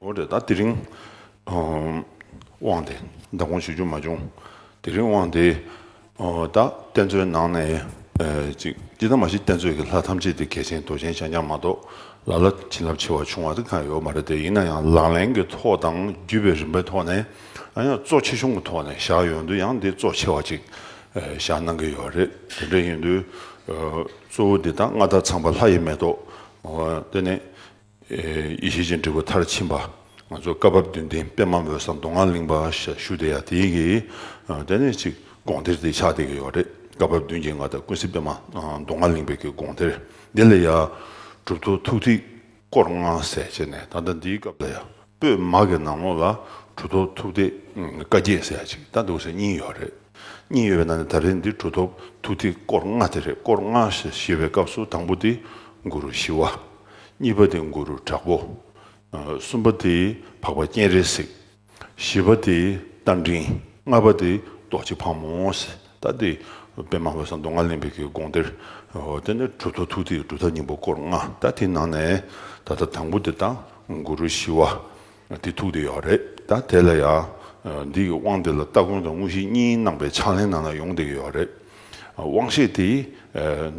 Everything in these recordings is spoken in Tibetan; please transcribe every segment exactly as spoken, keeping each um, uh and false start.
འོ་རེད། ད་དེ་རིང་ཨ་དབང་དེ་མདང་དགོང་ཞུ་རྒྱུ་མ་བྱུང་། དེ་རིང་དབང་དེ་ཨ་ད་གཏེར་མཛོད་ནང་ནས་ཨ་ཅིག་ཅི་ལྟར་མ་ཤེས། གཏེར་མཛོད་ཀྱི་ལྷ་ཐམས་ཅད་དེ་གལ་ཆེན་མདོ་ཆེན་རྐྱང་རྐྱང་མ་གཏོགས་ལ་ལ་བྱིན་རླབས་ཆེ་བ་བྱུང་བ་དེ་གང་ཡོད་མ་རེད་དེ། ཡིན་ན་ཡང་ལག་ལེན་གྱི་ཐོག་དང་བརྒྱུད་པའི་རིམ་པའི་ཐོག་ནས་ཨ་ཡང་གཙོ་ཆེ་ཆུང་གི་ཐོག་ནས་བཞག་ཡོང་དུས་ཡང་འདི་གཙོ་ཆེ་བ་ཅིག་ཨ་བཞག་གནང་གི་ཡོད་རེད། དེ་འདྲ་ཡིན་དུས་ཨ་གཙོ་བོ་འདི་དག་མངའ་བདག་ཚངས་པ་ལྷ་ཡི་མེ་ཏོག་ཨ་དེ་ནས། ཨེ་ཡེ་ཤེས་ཀྱི་འབྲས་བུ་མཐར་ཕྱིན་པ། ང་ཚོ་བཀའ་བབས་བདུན་ལྡན་པདྨ་འོད་གསལ་མདོ་སྔགས་གླིང་པ་ཞེས་ཞུ་བསྡད་ཡ་དེའི་གི་ཨ་དེ་ནས་ཅིག་དགོངས་གཏེར་དེ་ཆགས་བསྡད་ཀྱི་ཡོད་རེད། བཀའ་བབས་བདུན་གྱི་མངའ་བདག་ཀུན་གཟིགས་པདྨ་ཨ་མདོ་སྔགས་གླིང་པའི་གི་དགོངས་གཏེར་འདི་ལ་ཡ་གྲུབ་ཐོབ་ཐུགས་ཐིག་སྐོར་ལྔ་ཟེར་བྱས་ནས། ད་ལྟ་འདིའི་སྐབས་ལ་ཡ་པོད་མ་གི་ནང་ལོགས་ལ་གྲུབ་ཐོབ་ཐུགས་ཐིག་བཀའ་བརྒྱད་ཟེར་ཡ་ཅིག་ད་འདུག་སེ་གཉིས་ཡོད་རེད། གཉིས་ཡོད་པའི་ནང་ནས་ད་རེས་འདི་གྲུབ་ཐོབ་ཐུགས་ཐིག་སྐོར་ལྔ་དེ་རེད། སྐོར་ལྔ་ཞེས་ཞུ་བའི་སྐབས་སུ་དང་པོ་དེ་གུ་རུ་ཞི་བ། གཉིས་པ་དེ་གུ་རུ་དྲག་པོ། ཨ་གསུམ་པ་དེ་འཕགས་པ་སྤྱན་རས་གཟིགས། བཞི་པ་དེ་རྟ་མགྲིན། ལྔ་པ་དེ་རྡོ་རྗེ་ཕག་མོ། ད་དེ་པདྨ་འོད་གསལ་མདོ་སྔགས་གླིང་པའི་གི་དགོངས་གཏེར། ཨོ་དེ་ནས་གྲུབ་ཐོབ་ཐུགས་ཐིག་གྲུབ་མཐའ་སྙིང་པོ་སྐོར་ལྔ། ད་དེ་ནང་ནས་ད་ལྟ་དང་པོ་དེ་དང་གུ་རུ་ཞི་བ། དེ་ཐུགས་དེ་ཡོད་རེད། ད་དེ་ལ་ཡང་འདི་གི་དབང་དེ་ལ་སྟ་གོན་དང་དངོས་གཞི་གཉིས་གནང་པའི་ཕྱག་ལེན་ནང་ལ་ཡོང་བསྡད་ཀྱི་ཡོད་རེད། དབང་ཤེས་དེ་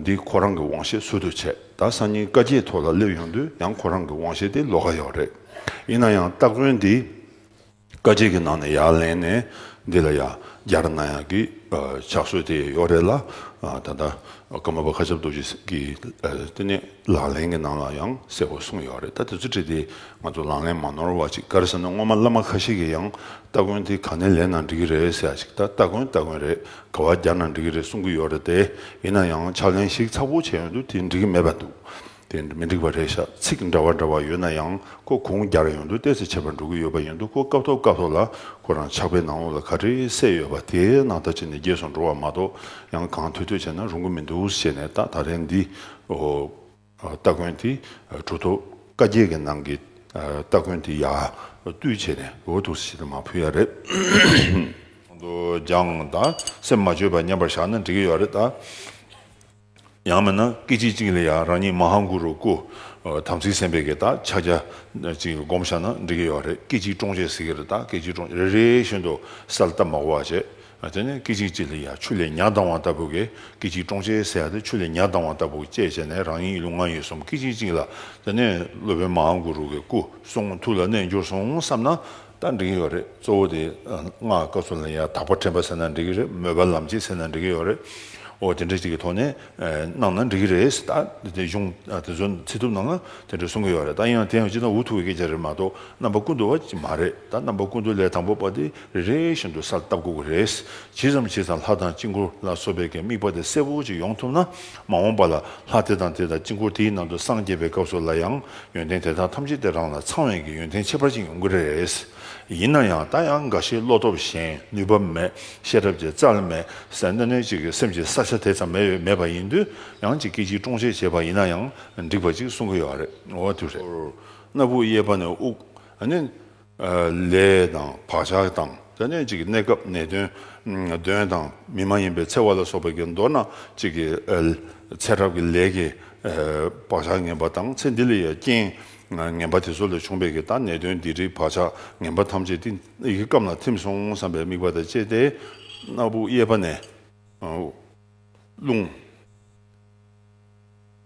འདི་ཁོ་རང་གི་དབང་ཤེས་ཟུར་དུ་བྱས། ད་སང་ཉིན་བཀའ་བརྒྱད་ཐོག་ལ་སླེབས་ཡོང་དུས་ཡང་ཁོ་རང་གི་དབང་ཤེས་དེ་ལོགས་ཀ་ཡོད་རེད། ཡིན་ན་ཡང་སྟ་གོན་འདི་བཀའ་བརྒྱད་ཀྱི་ནང་ནས་ཡར་ལེན་ནས་འདི་ལ་ཡང་སྦྱར་གནང་ཡག་གི་ཕྱག་སྲོལ་དེ་ཡོད་རེད་ལ། ད་ལྟ་ཀརྨ་པ་མཁའ་ཁྱབ་རྡོ་རྗེ་གི་དེ་ནས་ལག་ལེན་གྱི་ནང་ལ་ཡང་གསལ་པོ་གསུངས་ཡོད་རེད། ད་དེ་ཚོ་བྲིས་ཏེ་ང་ཚོ་ལག་ལེན་མ་ནོར་བ་ཅིག་ག་རེ་ཟེར་ན་སྔོན་མ་བླ་མ་ཁ་ཤས་ཀྱིས་ཡང་སྟ་གོན་དེ་ག་ནས་ལེན་ན་འགྲིག་གི་རེད་ཟེར་ཡ་ཅིག་ད་སྟ་གོན་སྟ་གོན་རེད། ག་བ་སྦྱར་ན་འགྲིག་གི་རེད་གསུང་གི་ཡོད་རེད་དེ། ཡིན་ན་ཡང་ཕྱག་ལེན་ཞིབ་ཚགས་པོ་བྱས་ཡོང་དུས་དེ་འགྲིག་གི་མེད་པ་འདུག་དེ་མི་འགྲིག་པ་རེད་ཤག་ཚིག་འདྲ་བ་འདྲ་བ་ཡོད་ན་ཡང་ཁོ་གུང་སྦྱར་ཡོང་དུས་ཏོག་ཙམ་ཆད་པ་འགྲོ་གི་ཡོད་པ་ཡིན་དུས། ཁོ་སྐབས་ཐོག་སྐབས་ཐོག་ལ་ཁོ་རང་ཕྱག་དཔེའི་ནང་ལོགས་ལ་ག་རེ་གསལ་ཡོད་པ་དེའི་ནང་ལྟར་བྱས་ནས་རྒྱས་སུ་འགྲོ་བ་མ་གཏོགས། ཡང་གང་ཐོས་ཐོས་བྱས་ན་རུང་གི་མི་འདུག་ཟེར་ནས། ད་ད་རེས་འདི་ཨོ་སྟ་གོན་དེ་གྲུབ་ཐོབ་བཀའ་བརྒྱད་ཀྱི་ནང་གི་སྟ་གོན་དེ་ཡར་བཏུས་བྱས་ནས་འོ་འདུག་སེ་ཞིག་ཏུ་མར་ཕུལ་ཡ་རེད། དུ་སྦྱངས་དང་སེམས་མ་བཅོས་པར་མཉམ་པར་བཞག་ན་འགྲིག་གི་ཡོད་རེད་ད། ཡང་མིན་ན་སྐད་ཅིག་གཅིག་ལ་ཡང་རང་ཉིད་མ་ཧཱ་གུ་རུ་སྐུ། ཨ་དམ་ཚིག་སེམས་དཔའི་གི་ད་ཕྱག་རྒྱ་ཅིག་སྒོམ་བཞག་ན་འགྲིག་གི་ཡོད་རེད། སྐད་ཅིག་གྲོང་ཁྱེར་ཟེར་གི་རེད། ད་སྐད་ཅིག་གྲོང་ཁྱེར་རེ་རེ་བཞིན་དུ་ས་ལ་བཏབ་མ་དགོས་པ་བྱས། ཨ་དེ་ནས་སྐད་ཅིག་གཅིག་ལ་ཡང་ཆུ་ལས་ཉ་ལྡང་བ་ལྟ་བུ་གི། སྐད་ཅིག་གྲོང་ཁྱེར་ཟེར་ཡ་དེ་ཆུ་ལས་ཉ་ལྡང་བ་ལྟ་བུ་བཅས་བྱས་ནས་རང་ཉིད་ཡིད་ལུས་ངག་ཡིད་གསུམ་སྐད་ཅིག་གཅིག་ལ། དེ་ནས་སློབ་དཔོན་མ་ཧཱ་གུ་རུ་གི་སྐུ་གསུང་ཐུགས་ལ་གནས་གྱུར་སོང་བསམ་ན། ད་འགྲིག་གི་ཡོད་རེད། གཙོ་བོ་དེ་ཨ་སྔགས་སྐབས་སུ་ལ་ཡང་དག་པ་དྲན་པ་ཟེར་ན་འགྲིག་གི་རེད། མོས་པ་ལམ་བྱེད་ཟེར་ན་འགྲིག་གི་ཡོད་རེད། འོ་དེ་འདྲ་ཅིག་གི་ཐོག་ནས་ཨ་གནང་ན་འགྲིག་གི་རེད། ད་དེ་གཞུང་ཨ་དེ་ཚོ་ཚིག་ཐུབ་ནང་ལ་དེ་འདྲ་གསུང་གི་ཡོད་རེད། ད་ཡིན་ཡང་དེ་ཡང་སྤྱིར་བཏང་འུ་ཐུག་པའི་སྐད་ཆ་རེད་མ་གཏོགས། རྣམ་པ་ཀུན་ཏུ་བ་ཅིག་མ་རེད། ད་རྣམ་པ་ཀུན་ཏུ་ལས་དང་པོ་པ་དེ་རེ་རེ་བཞིན་དུ་ས་ལ་བཏབ་དགོས་ཀྱི་རེད། ཇི་ཙམ་ཇི་ཙམ་ལྷ་དང་དཀྱིལ་འཁོར་ལ་སོགས་པའི་གི་དམིགས་པ་དེ་གསལ་པོ་ཅིག་ཡོང་ཐུབ་ན། མ་འོངས་པ་ལ་ལྷ་དེ་དང་དེ་དང་དཀྱིལ་འཁོར་དེའི་ནང་དུ་སངས་རྒྱས་པའི་སྐབས་སུ་ལ་ཡང་ཡོན་ཏན་དེ་དག་ཐམས་ཅད་དེ་རང་ལ་ཚང་བའི་གི་ཡོན་ཏན་ཁྱད་པར་ཅན་ཡོང་གི་རེད། ཡིན་ན་ཡང་ད་ཡང་འགའ་ཤས་བློ་སྟོབས་ཞན། ནུས་པ་མེད། ཤེས་རབ་ཀྱི་རྩལ་མེད་ཟེར་ན་ནི་ཅིག་གི་སེམས་ཀྱི་ས་ཆ་དེ་ཙམ་མེད་མེད་པ་ཡིན་དུས། ཡང་ཅིག་སྐད་ཅིག་གྲོང་ཁྱེར་བྱས་པ་ཡིན་ན་ཡང་འགྲིག་པ་ཅིག་གསུང་གི་ཡོད་རེད། འོ་དེ་རེད། སྣ་བུག་གཡས་པ་ནས་དབུགས། ཨ་ནི། ཨ་ལས་དང་བག་ཆགས་དང་། དེ་ནས་ཅིག་གནས་སྐབས་ནད་གདོན་གདོན་དང་མི་མ་ཡིན་པའི་འཚེ་བ་ལ་སོགས་པའི་གི། མདོར་ན་ཅིག་གི་ཨ་ཚེ་རབས་ཀྱི་ལས་ཀྱི་ཨ་བག་ཆགས་ངན་པ་དང་། ཚེ་འདི་ལ་ཡང་རྐྱེན་ངན་པ་དེ་ཚོ་ལས་བྱུང་བའི་གི་ད་ནད་གདོན་སྡིག་སྒྲིབ་བག་ཆགས་ངན་པ་ཐམས་ཅད་དེ་ཡི་གི་སྐབས་ལ་ཐིམ་སོང་བསམ་པའི་དམིགས་པ་དང་བཅས་ཏེ། སྣ་བུག་གཡས་པ་ནས་ཨ་རླུང་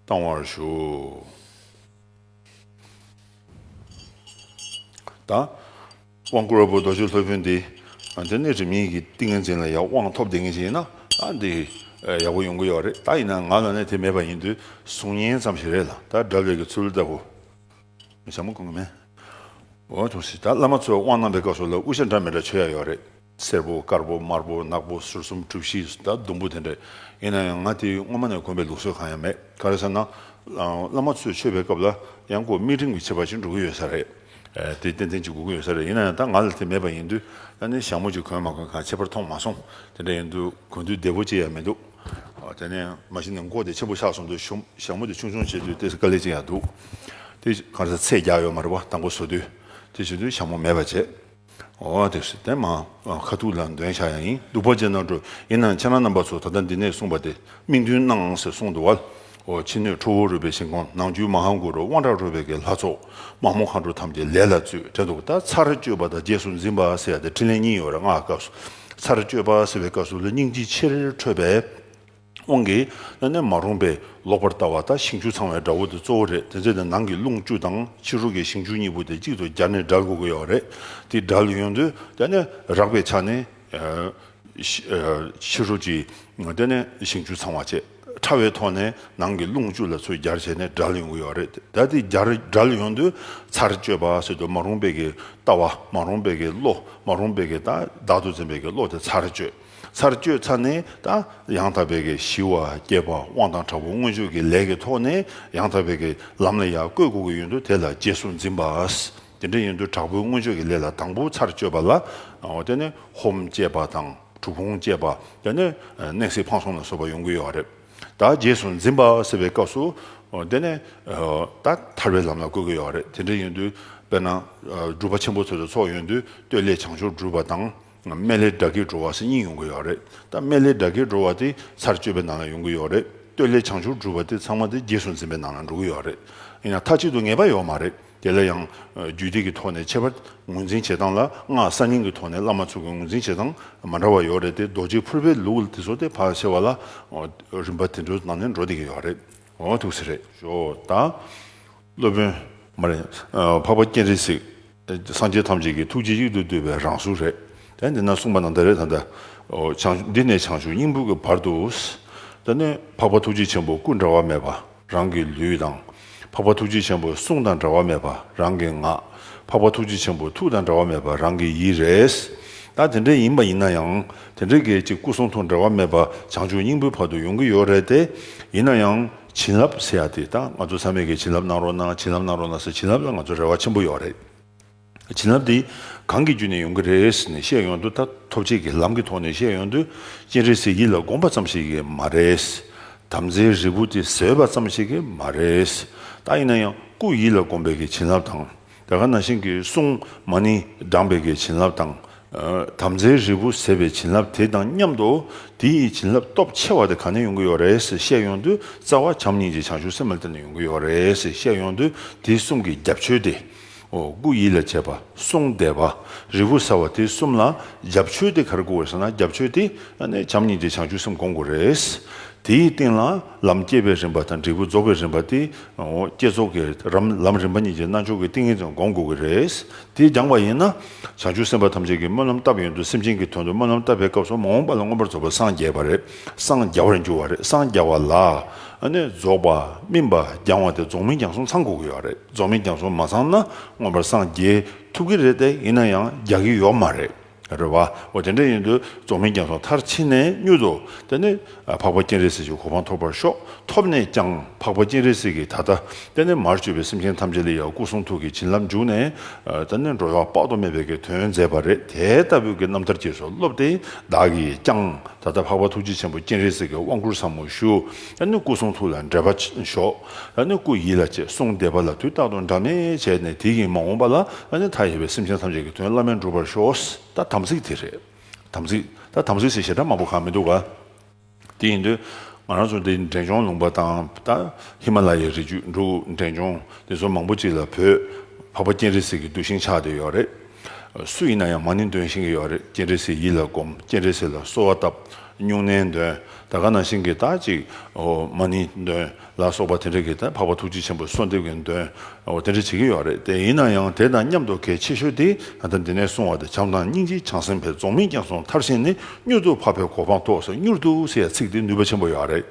བཏང་བར་ཞུ། ད་དབང་བསྐུར་བ་པོ་རྡོ་རྗེ་སློབ་དཔོན་འདི། ཨ་དེ་ནས་རིམ་གཉིས་ཀྱི་ཏིང་ངེ་འཛིན་ལ་ཡང་དབང་ཐོབ་བསྡད་མཁན་ཞིག་ཡིན་ན། ཨ་འདི་ཡག་པོ་ཡོང་གི་ཡོད་རེད། ད་ཡིན་ན་ང་ལ་ནི་དེ་མེད་པ་ཡིན་དུས་གསུང་སྙན་ཙམ་ཞིག་རེད་ལ། ད་འདྲ་བའི་གི་ཚུལ་ལྟ་བུ། ཞྭ་མོ་གོན་གི་མེད། འོ་དུ་སི། ད་བླ་མ་ཚོས་དབང་གནང་པའི་སྐབས་སུ་ལ་དབུ་ཞྭ་འདྲ་མི་འདྲ་མཆོད་ཡ་ཡོད་རེད། སེར་པོ་དཀར་པོ་དམར་པོ་ནག་པོ་ཟུར་གསུམ་གྲུ་བཞི་ད་ཟླུམ་པོ་དེ་འདྲ། ཡིན་ན་ཡང་ང་དེ་སྔོན་མ་ནས་གོན་པའི་ལུགས་སྲོལ་གང་ཡང་མེད། ག་རེ་ཟེར་ན། བླ་མ་ཚོས་མཆོད་པའི་སྐབས་ལ་ཡང་ཁོ་དམིགས་རིམ་གྱི་ཁྱད་པར་ཅིག་འགྲོ་གི་ཡོད་ས་རེད། དེ་ཏན་ཏན་ཅིག་དགོས་ཀྱི་ཡོད་ས་རེད། ཡིན་ན་ཡང་ད་ང་ལ་དེ་མེད་པ་ཡིན་དུས། ད་ནི་ཞྭ་མོ་ཅིག་གོན་མ་གོན་གང་ཁྱད་པར་མཐོང་མ་སོང་། དེ་འདྲ་ཡིན་དུས་གོན་དུས་བདེ་པོ་ཅིག་ཡང་མི་འདུག་དེ་ནས་མ་གཞི་ནས་མགོ་དེ་ཆེན་པོ་ཆགས་སོང་དུས་ཞུམ། ཞྭ་མོ་དེ་ཆུང་ཆུང་བྱེད་དུས་ཏོག་ཙམ་དཀའ་ལས་ཅིག་ཡང་འདུག་དེ་གང་ཟག་ཚད་རྒྱག་ཡོད་མ་རེད་པ། དང་པོ་བཟོ་དུས། དེ་བྱེད་དུས་ཞྭ་མོ་མེད་པ་བྱས། འོ་དེ་བྱས་དེ་མ་ཁ་ཐུག་ལ་འདོན་བྱ་ཡང་ཡིན། བདུག་པ་ཅན་ནང་འགྲོ། ཡིན་ནའང་ཁྱེད་རང་རྣམ་པ་ཚོ་ད་ལྟ་འདི་ནས་གསུངས་པ་དེ་དམིགས་འདུན་གནང་ཟེར་གསུངས་འདུག་བ། འོ། ཕྱི་སྣོད་ཁྲོ་བོ་རོལ་པའི་ཞིང་ཁམས། ནང་བཅུད་མ་ཧཱ་གུ་རུ་དབང་དྲག་རོལ་པའི་གི་ལྷ་ཚོགས། མ་མོ་མཁའ་འགྲོ་ཐམས་ཅད་ལས་ལ་བཙུད་དེ་འདུག་ད་ཚར་གཅོད་པ་དང་རྗེས་སུ་འཛིན་པ་ཟེར་ཡ་དེ་ཕྲིན་ལས་གཉིས་ཡོད་རེད། སྔགས་སྐབས་སུ་ཚར་གཅོད་པ་ཟེར་བའི་སྐབས་སུ་ལ་སྙིང་རྗེ་ཆེར་འཕྲོད་པའི་དབང་གིས། ད་ནི་མ་རུངས་པའི་ལོག་པར་ལྟ་བ་དང་ཞིང་བཅུ་ཚང་བའི་དགྲ་བོ་དེ་གཙོ་བོ་རེད། དེ་ཚེ་དེ་ནང་གི་རླུང་བཅུ་དང་ཕྱི་རོལ་གྱི་ཞིང་བཅུ་གཉིས་པོ་དེ་གཅིག་ཏུ་སྦྱར་ནས་བསྒྲལ་དགོས་ཀྱི་ཡོད་རེད། དེ་བསྒྲལ་ཡོང་དུས་ད་ནི་རགས་པའི་ཆ་ནས། ཕྱི་ཕྱི་རོལ་གྱི་དེ་ནས་ཞིང་བཅུ་ཚང་བ་བྱས། ཕྲ་བའི་ཐོག་ནས་ནང་གི་རླུང་བཅུ་ལ་ཚུར་སྦྱར་བྱས་ནས་བསྒྲལ་ཡོང་གི་ཡོད་རེད། ད་དེ་སྦྱར་བསྒྲལ་ཡོང་དུས་ཚར་གཅོད་པ་ཟེར་དུས་མ་རུངས་པའི་གི་ལྟ་བ། མ་རུངས་པའི་གི་བློ། མ་རུངས་པའི་གི་ད་བདག་ཏུ་འཛིན་པའི་གི་བློ་དེ་ཚར་གཅོད། ཚར་གཅོད་ཚར་ནས་ད་ཡང་དག་པའི་གི་ཞི་བ་རྒྱས་པ་དབང་དང་དྲག་པོའི་མངོན་སྤྱོད་ཀྱི་ལས་ཀྱི་ཐོག་ནས་ཡང་དག་པའི་གི་ལམ་ལ་ཡར་བཀོད་དགོས་ཀྱི་ཡོད་དུས་དེ་ལ་རྗེས་སུ་འཛིན་པ། དེ་འདྲ་ཡིན་དུས་དྲག་པོའི་མངོན་སྤྱོད་ཀྱི་ལས་ལ་དང་པོ་ཚར་གཅོད་པ་ལ། འོ། དེ་ནས་ཧོམ་བཅས་པ་དང་གྲུབ་ཕུང་བཅས་པ། དེ་ནས་ནང་གསེས་འཕང་གསུམ་ལ་སོགས་པ་ཡོང་གི་ཡོད་རེད། ད་རྗེས་སུ་འཛིན་པ་ཟེར་བའི་སྐབས་སུ། འོ། དེ་ནས་ད་ཐར་པའི་ལམ་ལ་བཀོད་ཀྱི་ཡོད་རེད། དེ་འདྲ་ཡིན་དུས་དཔེར་ན་སྒྲུབ་པ་ཆེན་པོ་ཚོ་དང་ཚོགས་ཡོང་དུས་སྟོད་ལས་བྱང་ཆུབ་སྒྲུབ་པ་དང་། སྨད་ལས་དགྲ་བགེགས་སྒྲོལ་བ་ཟེར་གཉིས་ཡོང་གི་ཡོད་རེད། ད་སྨད་ལས་དགྲ་བགེགས་སྒྲོལ་བ་དེ་ཚར་གཅོད་པའི་ནང་ལ་ཡོང་གི་ཡོད་རེད། སྟོད་ལས་བྱང་ཆུབ་སྒྲུབ་པ་དེ་ཚང་མ་དེ་རྗེས་སུ་འཛིན་པའི་ནང་ལ་འགྲོ་གི་ཡོད་རེད། ཡིན་ན་མཐའ་གཅིག་ཏུ་ངེས་པ་ཡོད་མ་རེད། དེ་ལ་ཡང་རྒྱུད་སྡེ་གི་ཐོག་ནས་ཁྱད་པར། ངོས་འཛིན་བྱེད་སྟངས་ལ་སྔགས་གསར་རྙིང་གི་ཐོག་ནས་བླ་མ་ཚོ་གི་ངོས་འཛིན་བྱེད་སྟངས་མ་འདྲ་བ་ཡོད་རེད་དེ། རྡོ་རྗེ་ཕུར་པའི་ལུགས་དེ་ཚོ་དེ་ཕར་ཕྱེ་བ་ལ་རིམ་པ་དེ་འདྲའི་ནང་ནས་འགྲོ་བསྡད་ཀྱི་ཡོད་རེད། འོ། ཐུགས་སྲས་རེད། ཞོ་ད། སློབ་དཔོན་མ་རེད། འཕགས་པ་སྤྱན་རས་གཟིགས། སངས་རྒྱས་ཐམས་ཅད་ཀྱི་ཐུགས་རྗེ་གཡུལ་དུ་འདུས་པའི་རང་གཟུགས་རེད། དེ་འདི་ན་གསུངས་པ་ནང་ལྟར་རེད། ད་ལྟ། འོ། བྱང་འདི་ནས་བྱང་ཆུབ་སྙིང་པོའི་བར་དུ། དེ་ནས་འཕགས་པ་ཐུགས་རྗེ་ཆེན་པོ་སྐུ་འབྲལ་བ་མེད་པ་རང་གི་ལུས་དང་། འཕགས་པ་ཐུགས་རྗེ་ཆེན་པོ་གསུང་དང་འབྲལ་བ་མེད་པ་རང་གི་ངག། འཕགས་པ་ཐུགས་རྗེ་ཆེན་པོ་ཐུགས་དང་འབྲལ་བ་མེད་པ་རང་གི་ཡིད་རེད། ད་དེ་འདྲ་ཡིན་པ་ཡིན་ན་ཡང་དེ་འདྲ་གི་ཅིག་སྐུ་གསུང་ཐུགས་འབྲལ་བ་མེད་པ་བྱང་ཆུབ་སྙིང་པོའི་བར་དུ་ཡོང་གི་ཡོད་རེད་དེ། ཡིན་ན་ཡང་། བྱིན་རླབས་ཟེར་ཡ་དེ། ད་ང་ཚོ་ཚང་མས་ཀྱི་བྱིན་རླབས་གནང་རོགས་གནང་། བྱིན་རླབས་གནང་རོགས་གནང་ཟེར། བྱིན་རླབས་ལ་ང་ཚོ་རེ་བ་ཆེན་པོ་ཡོད་རེད། བྱིན་རླབས་འདི་གང་གི་བརྒྱུད་ནས་ཡོང་གི་རེད་ཟེར་ནས་བཤད་ཡོང་དུས། ད་ཐོབ་བྱེད་ཀྱི་ལམ་གྱི་ཐོག་ནས་བཤད་ཡོང་དུས། སྤྱན་རས་གཟིགས་ཡིད་ལ་བསྒོམས་པ་ཙམ་ཞིག་གིས་མ་རེད། དམ་རྫས་རིལ་བུ་དེ་བཟོས་པ་ཙམ་ཞིག་གིས་མ་རེད། ད་ཡིན་ན་ཡང་སྐུ་ཡིད་ལ་བསྒོམས་པའི་གི་བྱིན་རླབས་དང་། དེ་ག་ནང་བཞིན་གྱི་གསུང་མ་ཎི་བགྲངས་པའི་གི་བྱིན་རླབས་དང་། དམ་རྫས་རིལ་བུ་ཟས་པའི་བྱིན་རླབས་དེ་དང་མཉམ་དུ། དེ་ཡི་བྱིན་རླབས་སྟོབས་ཆེ་བ་དེ་ག་ནས་ཡོང་གི་ཡོད་རེད་ཟེར་བཤད་ཡོང་དུས། རྩ་བ་བྱམས་སྙིང་རྗེ་བྱང་ཆུབ་སེམས་ལ་བརྟེན་ནས་ཡོང་གི་ཡོད་རེད་ཟེར་བཤད་ཡོང་དུས། དེ་གསུམ་གྱི་རྒྱབ་ཆོས་དེ། འོ། སྐུ་ཡིད་ལ་བྱེད་པ། གསུང་བཟླས་པ། རིལ་བུ་ཟ་བ་དེ་གསུམ་ལ་རྒྱབ་ཆོས་དེ་ག་རེ་དགོས་རེད་ཟེར་ན། རྒྱབ་ཆོས་དེ་ཨ་ནི་བྱམས་སྙིང་རྗེ་བྱང་ཆུབ་སེམས་སྒོམ་དགོས་རེད། དེའི་སྟེང་ལ་ལམ་བསྐྱེད་པའི་རིམ་པ་དང་འབྲས་བུ་རྫོགས་པའི་རིམ་པ་དེ། འོ། བསྐྱེད་རྫོགས་ཀྱི་རམ་ལམ་རིམ་པ་གཉིས་ཀྱི་རྣལ་འབྱོར་གྱི་ཏིང་ངེ་འཛིན་སྒོམ་དགོས་ཀྱི་རེད། དེ་སྦྱངས་པ་ཡིན་ན། བྱང་ཆུབ་སེམས་དཔའ་ཐམས་ཅད་ཀྱིས་སྨོན་ལམ་བཏབ་ཡོང་དུས། སེམས་ཅན་གྱི་དོན་དུ་སྨོན་ལམ་བཏབ་པའི་སྐབས་སུ་མ་འོངས་པ་ལ་མངོན་པར་རྫོགས་པར་སངས་རྒྱས་པ་རེད། སངས་རྒྱ་བར་འགྱུར་བ་རེད། སངས་རྒྱ་བ་ལ་ཨ་ནི་རྫོགས་པ། སྨིན་པ། སྦྱང་བ་དེ་རྫོགས་སྨིན་སྦྱང་གསུམ་ཚང་དགོས་ཀྱི་ཡོད་རེད། རྫོགས་སྨིན་སྦྱང་གསུམ་མ་ཚང་ན་མངོན་པར་སངས་རྒྱས་ཐུབ་ཀྱི་རེད་དེ། ཡིན་ན་ཡང་རྒྱག་གི་ཡོད་མ་རེད། རེད་བ། འོ། དེ་འདྲ་ཡིན་དུས་རྫོགས་སྨིན་སྦྱང་གསུམ་མཐར་ཕྱིན་ནས་མྱུར་དུ་དེ་ནི་འཕགས་པ་སྤྱན་རས་གཟིགས་ཀྱི་གོ་འཕང་ཐོབ་པར་ཤོག་ཐོབ་ནས་ཀྱང་འཕགས་པ་སྤྱན་རས་གཟིགས་ཀྱིས་ད་ལྟ་དེ་ནི་མར་གྱུར་པའི་སེམས་ཅན་ཐམས་ཅད་ལ་ཡང་སྐུ་གསུང་ཐུགས་ཀྱི་བྱིན་རླབས་འཇུག་ནས། དེ་ནི་འགྲོ་བ་དཔག་ཏུ་མེད་པའི་གི་དོན་མཛད་པ་རེད། དེ་ལྟ་བུའི་གི་རྣམ་ཐར་རྗེས་སུ་སློབ་སྟེ། བདག་གིས་ཀྱང་ད་ལྟ་འཕགས་པ་ཐུགས་རྗེ་ཆེན་པོ་སྤྱན་རས་གཟིགས་ཀྱི་དབང་བསྐུར་ཟབ་མོ་ཞུ། དེ་ནི་སྐུ་གསུང་ཐུགས་ལ་འབྲེལ་བ་ཆོད། དེ་ནི་སྐུ་ཡིད་ལ་བྱེད། གསུང་བཟླས་པ་ལ་དུས་རྟག་ཏུ་འབྲལ་མེད་བྱས་ནས། དེ་ཡིས་མ་འོངས་པ་ལ་དེ་ནི་མཐའ་ཡས་པའི་སེམས་ཅན་ཐམས་ཅད་ཀྱི་དོན་བླ་མེད་འགྲུབ་པར་ཤོག་ད་དམ་ཚིག་དེ་རེད། དམ་ཚིག་ད་དམ་ཚིག་ཟེར་ཞེ་དྲག་མང་པོ་གང་མི་འདུག་ག་དེ་ཡིན་དུས་ང་རང་ཚོ་འདི་འབྲས་ལྗོངས་ལུང་པ་དང་། ད་ཧི་མ་ལ་ཡའི་རི་རྒྱུད་འབྲུག་འབྲས་ལྗོངས་དེ་ཚོ་མང་པོ་ཅིག་ལ་བོད་འཕགས་པ་སྤྱན་རས་གཟིགས་ཀྱི་གདུལ་ཞིང་ཆགས་བསྡད་ཡོད་རེད། སུ་ཡིན་ན་ཡང་མ་ཎི་འདོན་ཤེས་ཀྱི་ཡོད་རེད། སྤྱན་རས་གཟིགས་ཡིད་ལ་བསྒོམ། སྤྱན་རས་གཟིགས་ལ་གསོལ་བ་བཏབ། སྨྱུང་གནས་འདོན། ད་ག་ནང་བཞིན་གྱི་ད་ཅིག་འོ། མ་ཎི་འདོན་ལ་སོགས་པ་དེ་འདྲ་གི། ད་འཕགས་པ་ཐུགས་རྗེ་ཆེན་པོའི་གསོལ་འདེབས་ཀྱི་འདོན། འོ། དེ་འདྲ་བྱེད་ཀྱི་ཡོད་རེད་དེ། ཡིན་ན་ཡང་དེ་དང་མཉམ་དུ་གལ་ཆེ་ཤོས་དེ་ད་ལྟ་འདི་ནས་གསུངས་པ་དེ། བྱམས་དང་སྙིང་རྗེ་བྱང་སེམས་འཕེལ། རྫོགས་སྨིན་སྦྱང་གསུམ་མཐར་ཕྱིན་ནས། མྱུར་དུ་འཕགས་པའི་གོ་འཕང་ཐོབ་ཟེར། མྱུར་དུ་ཟེར་ཡ་ཚིག་དེ་ནུས་པ་ཆེན་པོ་ཡོད་རེད།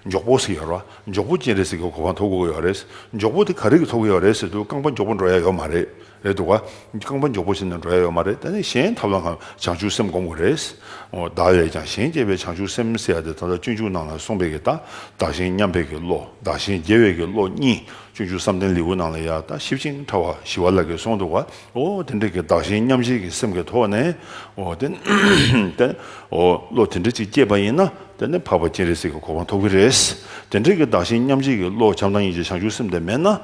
མགྱོགས་པོ་ཟེར་ཡོད་རེད་བ། མགྱོགས་པོ་སྤྱན་རས་གཟིགས་ཀྱི་གོ་འཕང་ཐོབ་དགོས་ཀྱི་ཡོད་རེད། མགྱོགས་པོ་དེ་ག་རེ་གིས་ཐོབ་ཀྱི་ཡོད་རེད་ཟེར་དུས། རྐང་པ་མགྱོགས་པོ་འགྲོ་ཡ་ཡོད་མ་རེད། རེད་འདུག་ག་རྐང་པ་མགྱོགས་པོ་བྱས་ནས་འགྲོ་ཡ་ཡོད་མ་རེད། དེ་ནས་གཞན་ཐབས་ལམ་གང་། བྱང་ཆུབ་སེམས་སྒོམ་དགོས་རེད། འོ། བདག་ལས་ཀྱང་གཞན་གཅེས་པའི་བྱང་ཆུབ་སེམས་ཟེར་ཡ་དེ། ད་ལྟ་སྤྱོད་འཇུག་ནང་ལ་གསུངས་པའི་གི། ད་བདག་གཞན་མཉམ་པའི་གི་བློ། བདག་གཞན་བརྗེ་བའི་གི་བློ་གཉིས། སྤྱོད་འཇུག་བསམ་གཏན་ལེའུ་ནང་ལ་ཡ་ད་ཞེ་ཅིང་ཕྲ་བ་ཞི་བ་ལྷ་གིས་གསུངས་འདུག་ག་འོ། དེ་འདྲ་གི་བདག་གཞན་མཉམ་བརྗེའི་གི་སེམས་ཀྱི་ཐོག་ནས། འོ། དེ་དེ་འོ། བློ་དེ་འདྲ་ཅིག་སྐྱེས་པ་ཡིན་ན། དེ་ནི་འཕགས་པ་སྤྱན་རས་གཟིགས་ཀྱི་གོ་འཕང་ཐོབ་ཀྱི་རེད། དེ་འདྲ་གི་བདག་གཞན་མཉམ་བརྗེའི་གི་བློ། བྱམས་དང་སྙིང་རྗེ་བྱང་ཆུབ་སེམས་དེ་མེད་ན།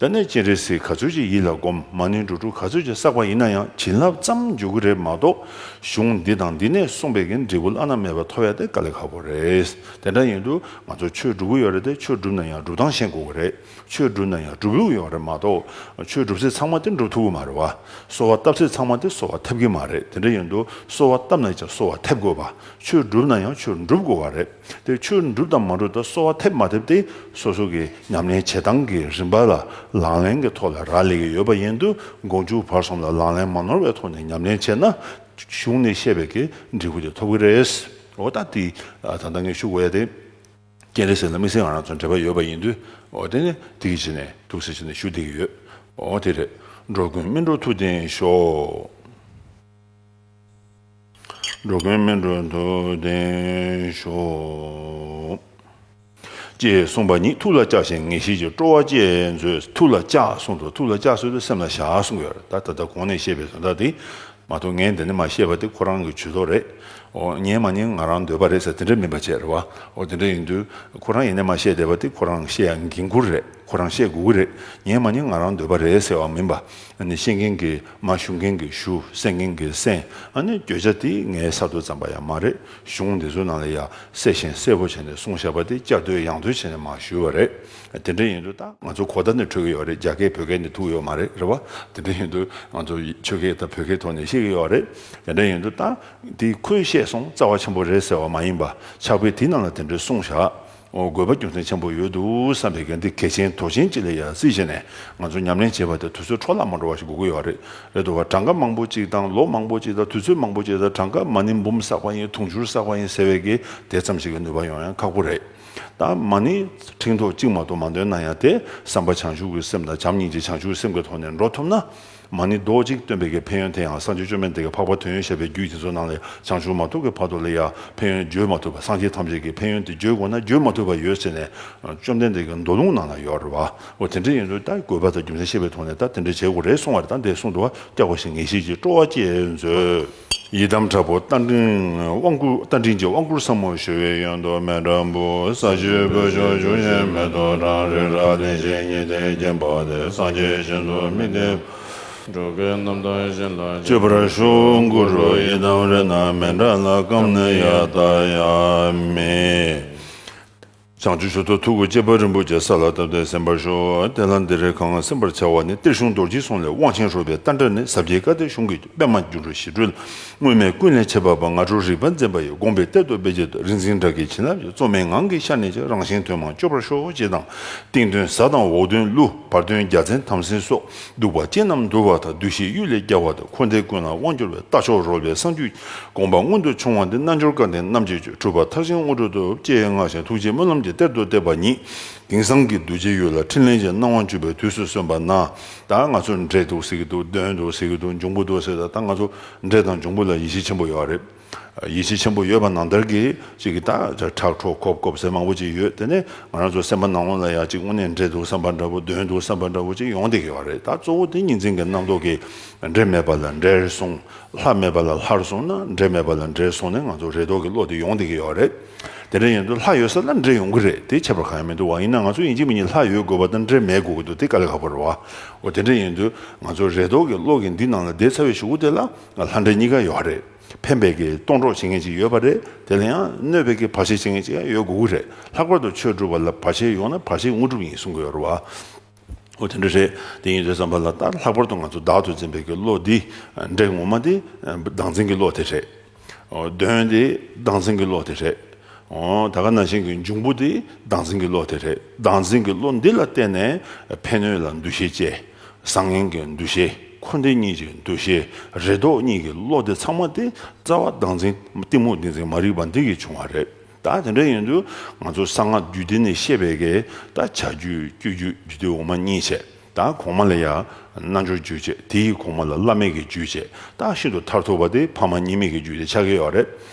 དེ་ནས་སྤྱན་རས་གཟིགས་ག་ཚོད་ཅིག་ཡིད་ལ་སྒོམ། མ་ཎི་འགྲོ་དྲུག་ག་ཚོད་ཅིག་བསགས་པ་ཡིན་ན་ཡང་བྱིན་རླབས་ཙམ་འཇུག་གི་རེད་མ་གཏོགས། གཞུང་འདི་དང་འདི་ནས་གསུངས་པའི་གི་འབྲས་བུ་བླ་ན་མེད་པ་ཐོབ་ཡ་དེ་དཀའ་ལས་ཁག་པོ་རེད། དེ་འདྲ་ཡིན་དུས་ང་ཚོ་ཆོས་སྒྲུབ་ཀྱི་ཡོད་རེད་དེ། ཆོས་སྒྲུབ་ན་ཡང་སྒྲུབ་སྟངས་ཤེས་དགོས་ཀྱི་རེད། ཆོས་སྒྲུབ་ན་ཡང་སྒྲུབ་ལུགས་ཡོད་རེད་མ་གཏོགས། ཆོས་སྒྲུབ་ཚེ་ཚང་མ་དེ་སྒྲུབ་ཐུབ་ཀྱི་མ་རེད་བ། གསོལ་བ་བཏབ་ཚེ་ཚང་མ་དེ་གསོལ་བ་ཐེབས་ཀྱི་མ་རེད། དེ་འདྲ་ཡིན་དུས་གསོལ་བ་བཏབ་ན་ཡང་གསོལ་བ་ཐེབས་དགོས་པ། ཆོས་སྒྲུབ་ན་ཡང་ཆོས་སྒྲུབ་དགོས་པ་རེད། དེ་ཆོས་སྒྲུབ་དང་མ་སྒྲུབ་དང་གསོལ་བ་ཐེབས་མ་ཐེབས་དེ་སོ་སོ་གི་ཉམས་ལེན་བྱེད་སྟངས་ཀྱི་རིམ་པ་ལ་ལག་ལེན་གྱི་ཐོག་ལ་རག་ལས་ཀྱི་ཡོད་པ་ཡིན་དུས། མགོ་མཇུག་བར་གསུམ་ལ་ལག་ལེན་མ་ནོར་བའི་ཐོག་ནས་ཉམས་ལེན་བྱས་ན། གཞུང་ནས་བཤད་པའི་གི་འབྲས་བུ་དེ་ཐོབ་ཀྱི་རེད། འོ་ད་དེ་ད་ལྟ་ངས་ཞུ་དགོས་ཡ་དེ། སྤྱན་རས་གཟིགས་ལ་དམིགས་བསལ་ང་རང་ཚོ་འབྲེལ་བ་ཡོད་པ་ཡིན་དུས། འོ་དེ་ནས་དེ་གི་ཕྱི་ནས་ཐུགས་སྲས་ཕྱི་ནས་ཞུ་བསྡད་ཀྱི་ཡོད། འོ་དེ་རེད། འགྲོ་ཀུན་སྨིན་འགྲོ་ཐུགས་ལྡན་ཤོག། འགྲོ་ཀུན་སྨིན་འགྲོ་ཐུགས་ལྡན་ཤོག། ཅེས་གསུངས་པ་ཉིད་ཐུགས་ལ་བཅངས་ཤིང་ངེས་ཤེས་ཀྱི་སྤྲོ་བ་བསྐྱེད་མཛོད། ཐུགས་ལ་བཅངས་གསུངས་འདུག། ཐུགས་ལ་བཅངས་ཟེར་དུས་སེམས་ལ་བཞག་གསུང་གི་ཡོད་རེད། ད་ད་ལྟ་གོང་ནས་བཤད་པའི་དོན་དག་དེ་མ་གཏོགས། ངས་འདི་ནས་མར་བཤད་པ་དེ་ཁོ་རང་གི་ཇུས་གཏོགས་རེད། འོ་ངས་མ་ཉན་ང་རང་འདོད་པ་རེད་ཟེར་དེ་འདྲ་མིན་པ་བྱས་རེད་བ། འོ་དེ་འདྲ་ཡིན་དུས་ཁོ་རང་ཡིན་ནས་མར་བཤད་བསྡད་པ་དེ་ཁོ་རང་བཤད་ཡ་འགན་འཁུར་རེད། ཁོ་རང་བཤད་དགོས་ཀྱི་རེད། ངས་མ་ཉན་ང་རང་འདོད་པ་རེད་ཟེར་བ་མིན་པ། ཨ་ནི་བཤད་མཁན་གྱི་མར་ཞུ་མཁན་གྱི་ཞུ། གསན་མཁན་གྱི་གསན། ཨ་ནི་བརྗོད་བྱ་དེ་ངའི་ས་རྡོ་ཙམ་པ་ཡང་མ་རེད། གཞུང་འདི་ཚོ་ནང་ལ་ཡང་གསལ་ཞིང་གསལ་པོ་བྱས་ནས་གསུངས་བཞག་པ་དེ་བསྐྱར་ཟློས་ཡང་ཟློས་བྱས་ནས་མར་ཞུས་པ་རེད། དེ་འདྲ་ཡིན་དུས་ད་ང་ཚོ་གོ་བརྡ་ནི་འཕྲོད་ཀྱི་ཡོད་རེད། རྒྱ་སྐད་བོད་སྐད་ནི་ཐུག་ཡོད་མ་རེད། རེད་བ། དེ་འདྲ་ཡིན་དུས་ང་ཚོ་ཆོས་སྐད་དང་བོད་སྐད་ཐོག་ནས་བཤད་ཀྱི་ཡོད་རེད། དེ་འདྲ་ཡིན་དུས་ད་དེ་ཁོས་བཤད་སོང་རྩ་བ་ཆེན་པོ་རེད་ཟེར་བ་མ་ཡིན་པ། ཕྱག་དཔེ་དེའི་ནང་ལ་དེ་འདྲ་གསུངས་བཞག། འོ་དགོས་པ་རྒྱུ་མཚན་ཆེན་པོ་ཡོད་འདུག་བསམ་པའི་གི་འདི་གལ་ཆེན་དོ་ཆེན་ཅིག་ལ་ཡང་བརྩིས་བྱས་ནས་ང་ཚོ་ཉམས་ལེན་བྱེད་པ་དེ་དུས་ཚོད་འཕྲོ་བརླག་མ་འགྲོ་བ་ཞིག་དགོས་ཀྱི་ཡོད་རེད། རེད་འདུག་བ། གྲངས་ཀ་མང་པོ་ཅིག་དང་ལོ་མང་པོ་ཅིག་དང་དུས་ཚོད་མང་པོ་ཅིག་དང་། གྲངས་ཀ་མ་ཎི་འབུམ་བསགས་པ་ཡིན། དུང་ཕྱུར་བསགས་པ་ཡིན་ཟེར་བའི་གི་དེ་ཙམ་ཞིག་གི་ནུས་པ་ཡོང་ཡང་ཁག་པོ་རེད། ད་མ་ཎི་ཕྲེང་ཐོག་གཅིག་མ་གཏོགས་མ་འདོན་ན་ཡང་དེ་བསམ་པ་བྱང་ཆུབ་ཀྱི་སེམས་དང་བྱམས་སྙིང་རྗེ་བྱང་ཆུབ་ཀྱི་སེམས་ཀྱི་ཐོག་ནས་འགྲོ་ཐུབ་ན། མ་ཎི་རྡོག་གཅིག་བཏོན་པའི་གི་ཕན་ཡོན་དེ་ཡང་སངས་རྒྱས་བཅོམ་ལྡན་འདས་ཀྱིས་འཕགས་པ་དོན་ཡོད་བཤད་པའི་རྒྱུད་དེ་ཚོ་ནང་ལ་བྱང་ཆུབ་མ་ཐོབ་ཀྱི་བར་དུ་ལ་ཡང་ཕན་ཡོན་བརྗོད་མ་ཐུབ་པ། སངས་རྒྱས་ཐམས་ཅད་ཀྱིས་ཕན་ཡོན་དེ་བརྗོད་དགོས་ན་བརྗོད་མ་ཐུབ་པ་ཡོད་ཟེར་ནས་བཅོམ་ལྡན་འདས་ཀྱི་མདོ་ལུང་ནང་ལ་ཡོད་རེད་བ། འོ་དེ་འདྲ་ཡིན་དུས་ད་དགོས་པ་དང་རྒྱུ་མཚན་ཤེས་པའི་ཐོག་ནས་ད་དེ་འདྲ་བྱེད་དགོས་རེད་གསུང་བ་རེད། ད་འདི་གསུངས་འདུག་བ། སྐྱབས་པ་ཞིག་ངེས་ཤེས་ཀྱི་སྤྲོ་བ་བསྐྱེད་མཛོད། ཡི་དམ་དྲག་པོ་རྟ་མགྲིན་དབང་བསྐུར། རྟ་མགྲིན་གྱི་དབང་བསྐུར་ཟབ་མོ་ཞུ་བའི་ཡོན་དུ་མཎྜལ་འབུལ། ས་གཞི་སྤོས་ཆུས་བྱུགས་ཤིང་མེ་ཏོག་དང་། རི་རབ་བརྟན་ཞིང་ཉི་ཟླས་བརྒྱན་པ་དེར། སངས་རྒྱས་ཞིང་དུ་དམིགས་ཏེ་འགྲོ་ཀུན་རྣམ་དག་བཞིན་དུ་སྤྱད་པར་ཤོག། གུ་རུ་ཡི་དམ་རཏྣ་མཎྜལ། སྐབས་ནི་ཡང་དག་ཡང་མིན། བྱང་ཆུབ་མཆོག་ཏུ་ཐུགས་ཀྱི་དཔྱད་པ་རིན་པོ་ཆེ་ས་ལ་བཏབ་སྟེ་གསན་པར་ཞུ། དེ་ལ་འདིར་གང་གསན་པར་བྱ་བ་ནི། གཏེར་གཞུང་རྡོ་རྗེའི་གསུང་ལས་དབང་ཆེན་ཧྲོལ་པའི་རྟ་མགྲིན་ནས། ཟབ་རྒྱས་བཀའ་གཏེར་གཞུང་གི་པདྨ་འགྱུར་འགྲོ་ཞི་ཁྲོའི་ལྷ། དངོས་མེད་ཀུན་ལས་ཁྱད་པར་བ། སྔ་དྲོ་རིག་པ་འཛིན་པ་ཡི། དགོངས་པའི་གཏེར་རྡོ་སྦས་ཀྱི་ཐོག་རིག་འཛིན་སྒྲ་སྐད་བྱིན་རླབས་ཀྱི། གཙོ་མེད་ངང་གིས་ཤར་ནས་ཀྱང་། རང་བཞིན་དོན་མང་སྤྱོད་པར་ཤོག་ཅེས་དང་། སྟེང་དོན་གཟའ་དང་འོག་དོན་ཀླུ། བར་དོན་བརྒྱ་བཙན་དམ་སྲི་སོགས། གདུག་པ་ཅན་རྣམས་འདུལ་བ་དང་། འདུ་ཤེས་གཡུལ་ལས་རྒྱལ་བ་དང་། འཁོར་འདས་ཀུན་ལ་དབང་སྒྱུར་བའི། རྟ་མཆོག་རོལ་པའི་གསང་རྒྱུད། དགོངས་པ་མངོན་དུ་ཕྱུང་བ་འདི། རྣལ་འབྱོར་སྐལ་ལྡན་རྣམས་ཀྱི་མཆོག། གྲུབ་པ་མཐར་ཕྱིན་དངོས་གྲུབ་ཐོབ། ཅེས་བསྔགས་ཤིང་ཐུགས་རྗེའི་སྨོན་ལམ་གྱི་གཏེར་དུ་གཏད་པ་ཉིད། དེང་སང་གི་གདུལ་བྱའི་ཡུལ་ལ་འཕྲིན་ལས་ཀྱི་སྣང་བ་བྱུང་བའི་དུས་སུ་སོན་པ་ན། ད་ང་ཚོ་འདྲེ་འདུག་ཟེར་གྱི་འདུག། གདོན་འདུག་ཟེར་གྱི་འདུག། འབྱུང་པོ་འདུག་ཟེར། ད་ད་ང་ཚོ་འདྲེ་དང་འབྱུང་པོ་ལ་ཡིད་ཆེས་ཆེན་པོ་ཡོད་རེད། ཡིད་ཆེས་ཆེན་པོ་ཡོད་པ་ནང་ལྟར་གྱི་ཅིག་གི་ད་ཁྲག་ཁྲོག་ཁོབ་ཁོབ་ཟེར་མང་པོ་ཅིག་ཡོད། དེ་ནས་ང་རང་ཚོ་སེམས་པ་ནང་ལོགས་ལ་ཡང་ཅིག་དངོས་གནས་འདྲེ་འདུག་བསམ་པ་འདྲ་པོ། གདོན་འདུག་བསམ་པ་འདྲ་པོ་ཅིག་ཡོང་བསྡད་ཀྱི་ཡོད་རེད། ད་གཙོ་བོ་དེ་གཉིས་འཛིན་གྱི་རྣམ་རྟོག་གིས། འདྲེ་མེད་པ་ལ་འདྲེར་སོང་། ལྷ་མེད་པ་ལ་ལྷར་སོང་ན། འདྲེ་མེད་པ་ལ་འདྲེར་སོང་ནས་ང་ཚོ་རེ་དོགས་ཀྱི་བློ་དེ་ཡོང་བསྡད་ཀྱི་ཡོད་རེད། དེ་འདྲ་ཡིན་དུས་ལྷ་ཡོད་ས་ལ་འདྲེ་ཡོང་གི་རེད། དེ་ཁྱད་པར་གང་ཡང་མི་འདུག་བ། ཡིན་ན་ང་ཚོ་ཡིན་གཅིག་མིན་གཉིས་ལྷ་ཡོད་དགོས་པ་དང་འདྲེ་མེད་དགོས་ཀྱི་འདུག། དེ་དཀའ་ལས་ཁག་པོ་རེད་བ། འོ་དེ་འདྲ་ཡིན་དུས་ང་ཚོ་རེ་དོགས་ཀྱི་བློ་གི་འདི་ནང་ལ་བསྡད་ཚར་བའི་གཞུག་གུ་དེ་ལ་ལྷ་འདྲེ་གཉིས་ཀ་ཡོད་རེད། ཕན་པའི་གི་གཏོང་གྲོགས་བྱེད་མཁན་ཅིག་ཡོད་པ་རེད། དེ་ལ་ཡང་གནོད་པའི་གི་བར་ཆད་བྱེད་མཁན་ཅིག་ཡང་ཡོད་དགོས་ཀྱི་རེད། ལྷག་པར་དུ་ཆོས་སྒྲུབ་པ་ལ་བར་ཆད་ཡོང་ན་བར་ཆད་དངོས་གྲུབ་ཡིན་གསུང་གི་ཡོད་རེད་བ། འོ་དེ་འདྲ་རེད། དེ་ཡིན་དུས་ཙམ་པ་ལ་ད་ལྷག་པར་དུ་ང་ཚོ་བདག་ཏུ་འཛིན་པའི་གི་བློ་འདི། འདྲེ་ངོ་མ་དེ་བདག་འཛིན་གྱི་བློ་དེ་རེད། འོ་གདོན་དེ་བདག་འཛིན་གྱི་བློ་དེ་རེད། འོ་ད་ག་ནང་བཞིན་གྱི་འབྱུང་པོ་དེ་བདག་འཛིན་གྱི་བློ་དེ་རེད། བདག་འཛིན་གྱི་བློ་འདི་ལ་བརྟེན་ནས་ཕན་གནོད་ལ་འདུ་ཤེས་སྐྱེ། བཟང་ངན་གྱི་འདུ་ཤེས། འཁོར་འདས་གཉིས་ཀྱི་འདུ་ཤེས། རེ་དོགས་གཉིས་ཀྱི་བློ་དེ་ཚང་མ་དེ་རྩ་བ་བདག་འཛིན་གཏི་མུག་བདེན་འཛིན་མ་རིག་པ་འདི་གིས་བྱུང་བ་རེད། ད་དེ་འདྲ་ཡིན་དུས་ང་ཚོ་གསང་སྔགས་རྒྱུད་སྡེ་ནས་བཤད་པའི་གི་ད་བྱ་རྒྱུད་སྤྱོད་རྒྱུད་རྒྱུད་སྡེ་འོག་མ་གཉིས་བྱས། ད་གོང་མ་ལ་ཡ་ རྣལ་འབྱོར་རྒྱུད་བྱས། དེའི་གོང་མ་ལ་བླ་མེད་ཀྱི་རྒྱུད་བྱས། ད་ཤིན་ཏུ་མཐར་ཐུག་པ་དེ་ཕ་མ་གཉིས་མེད་ཀྱི་རྒྱུད་དེ་ཆགས་ཀྱི་ཡོད་རེད།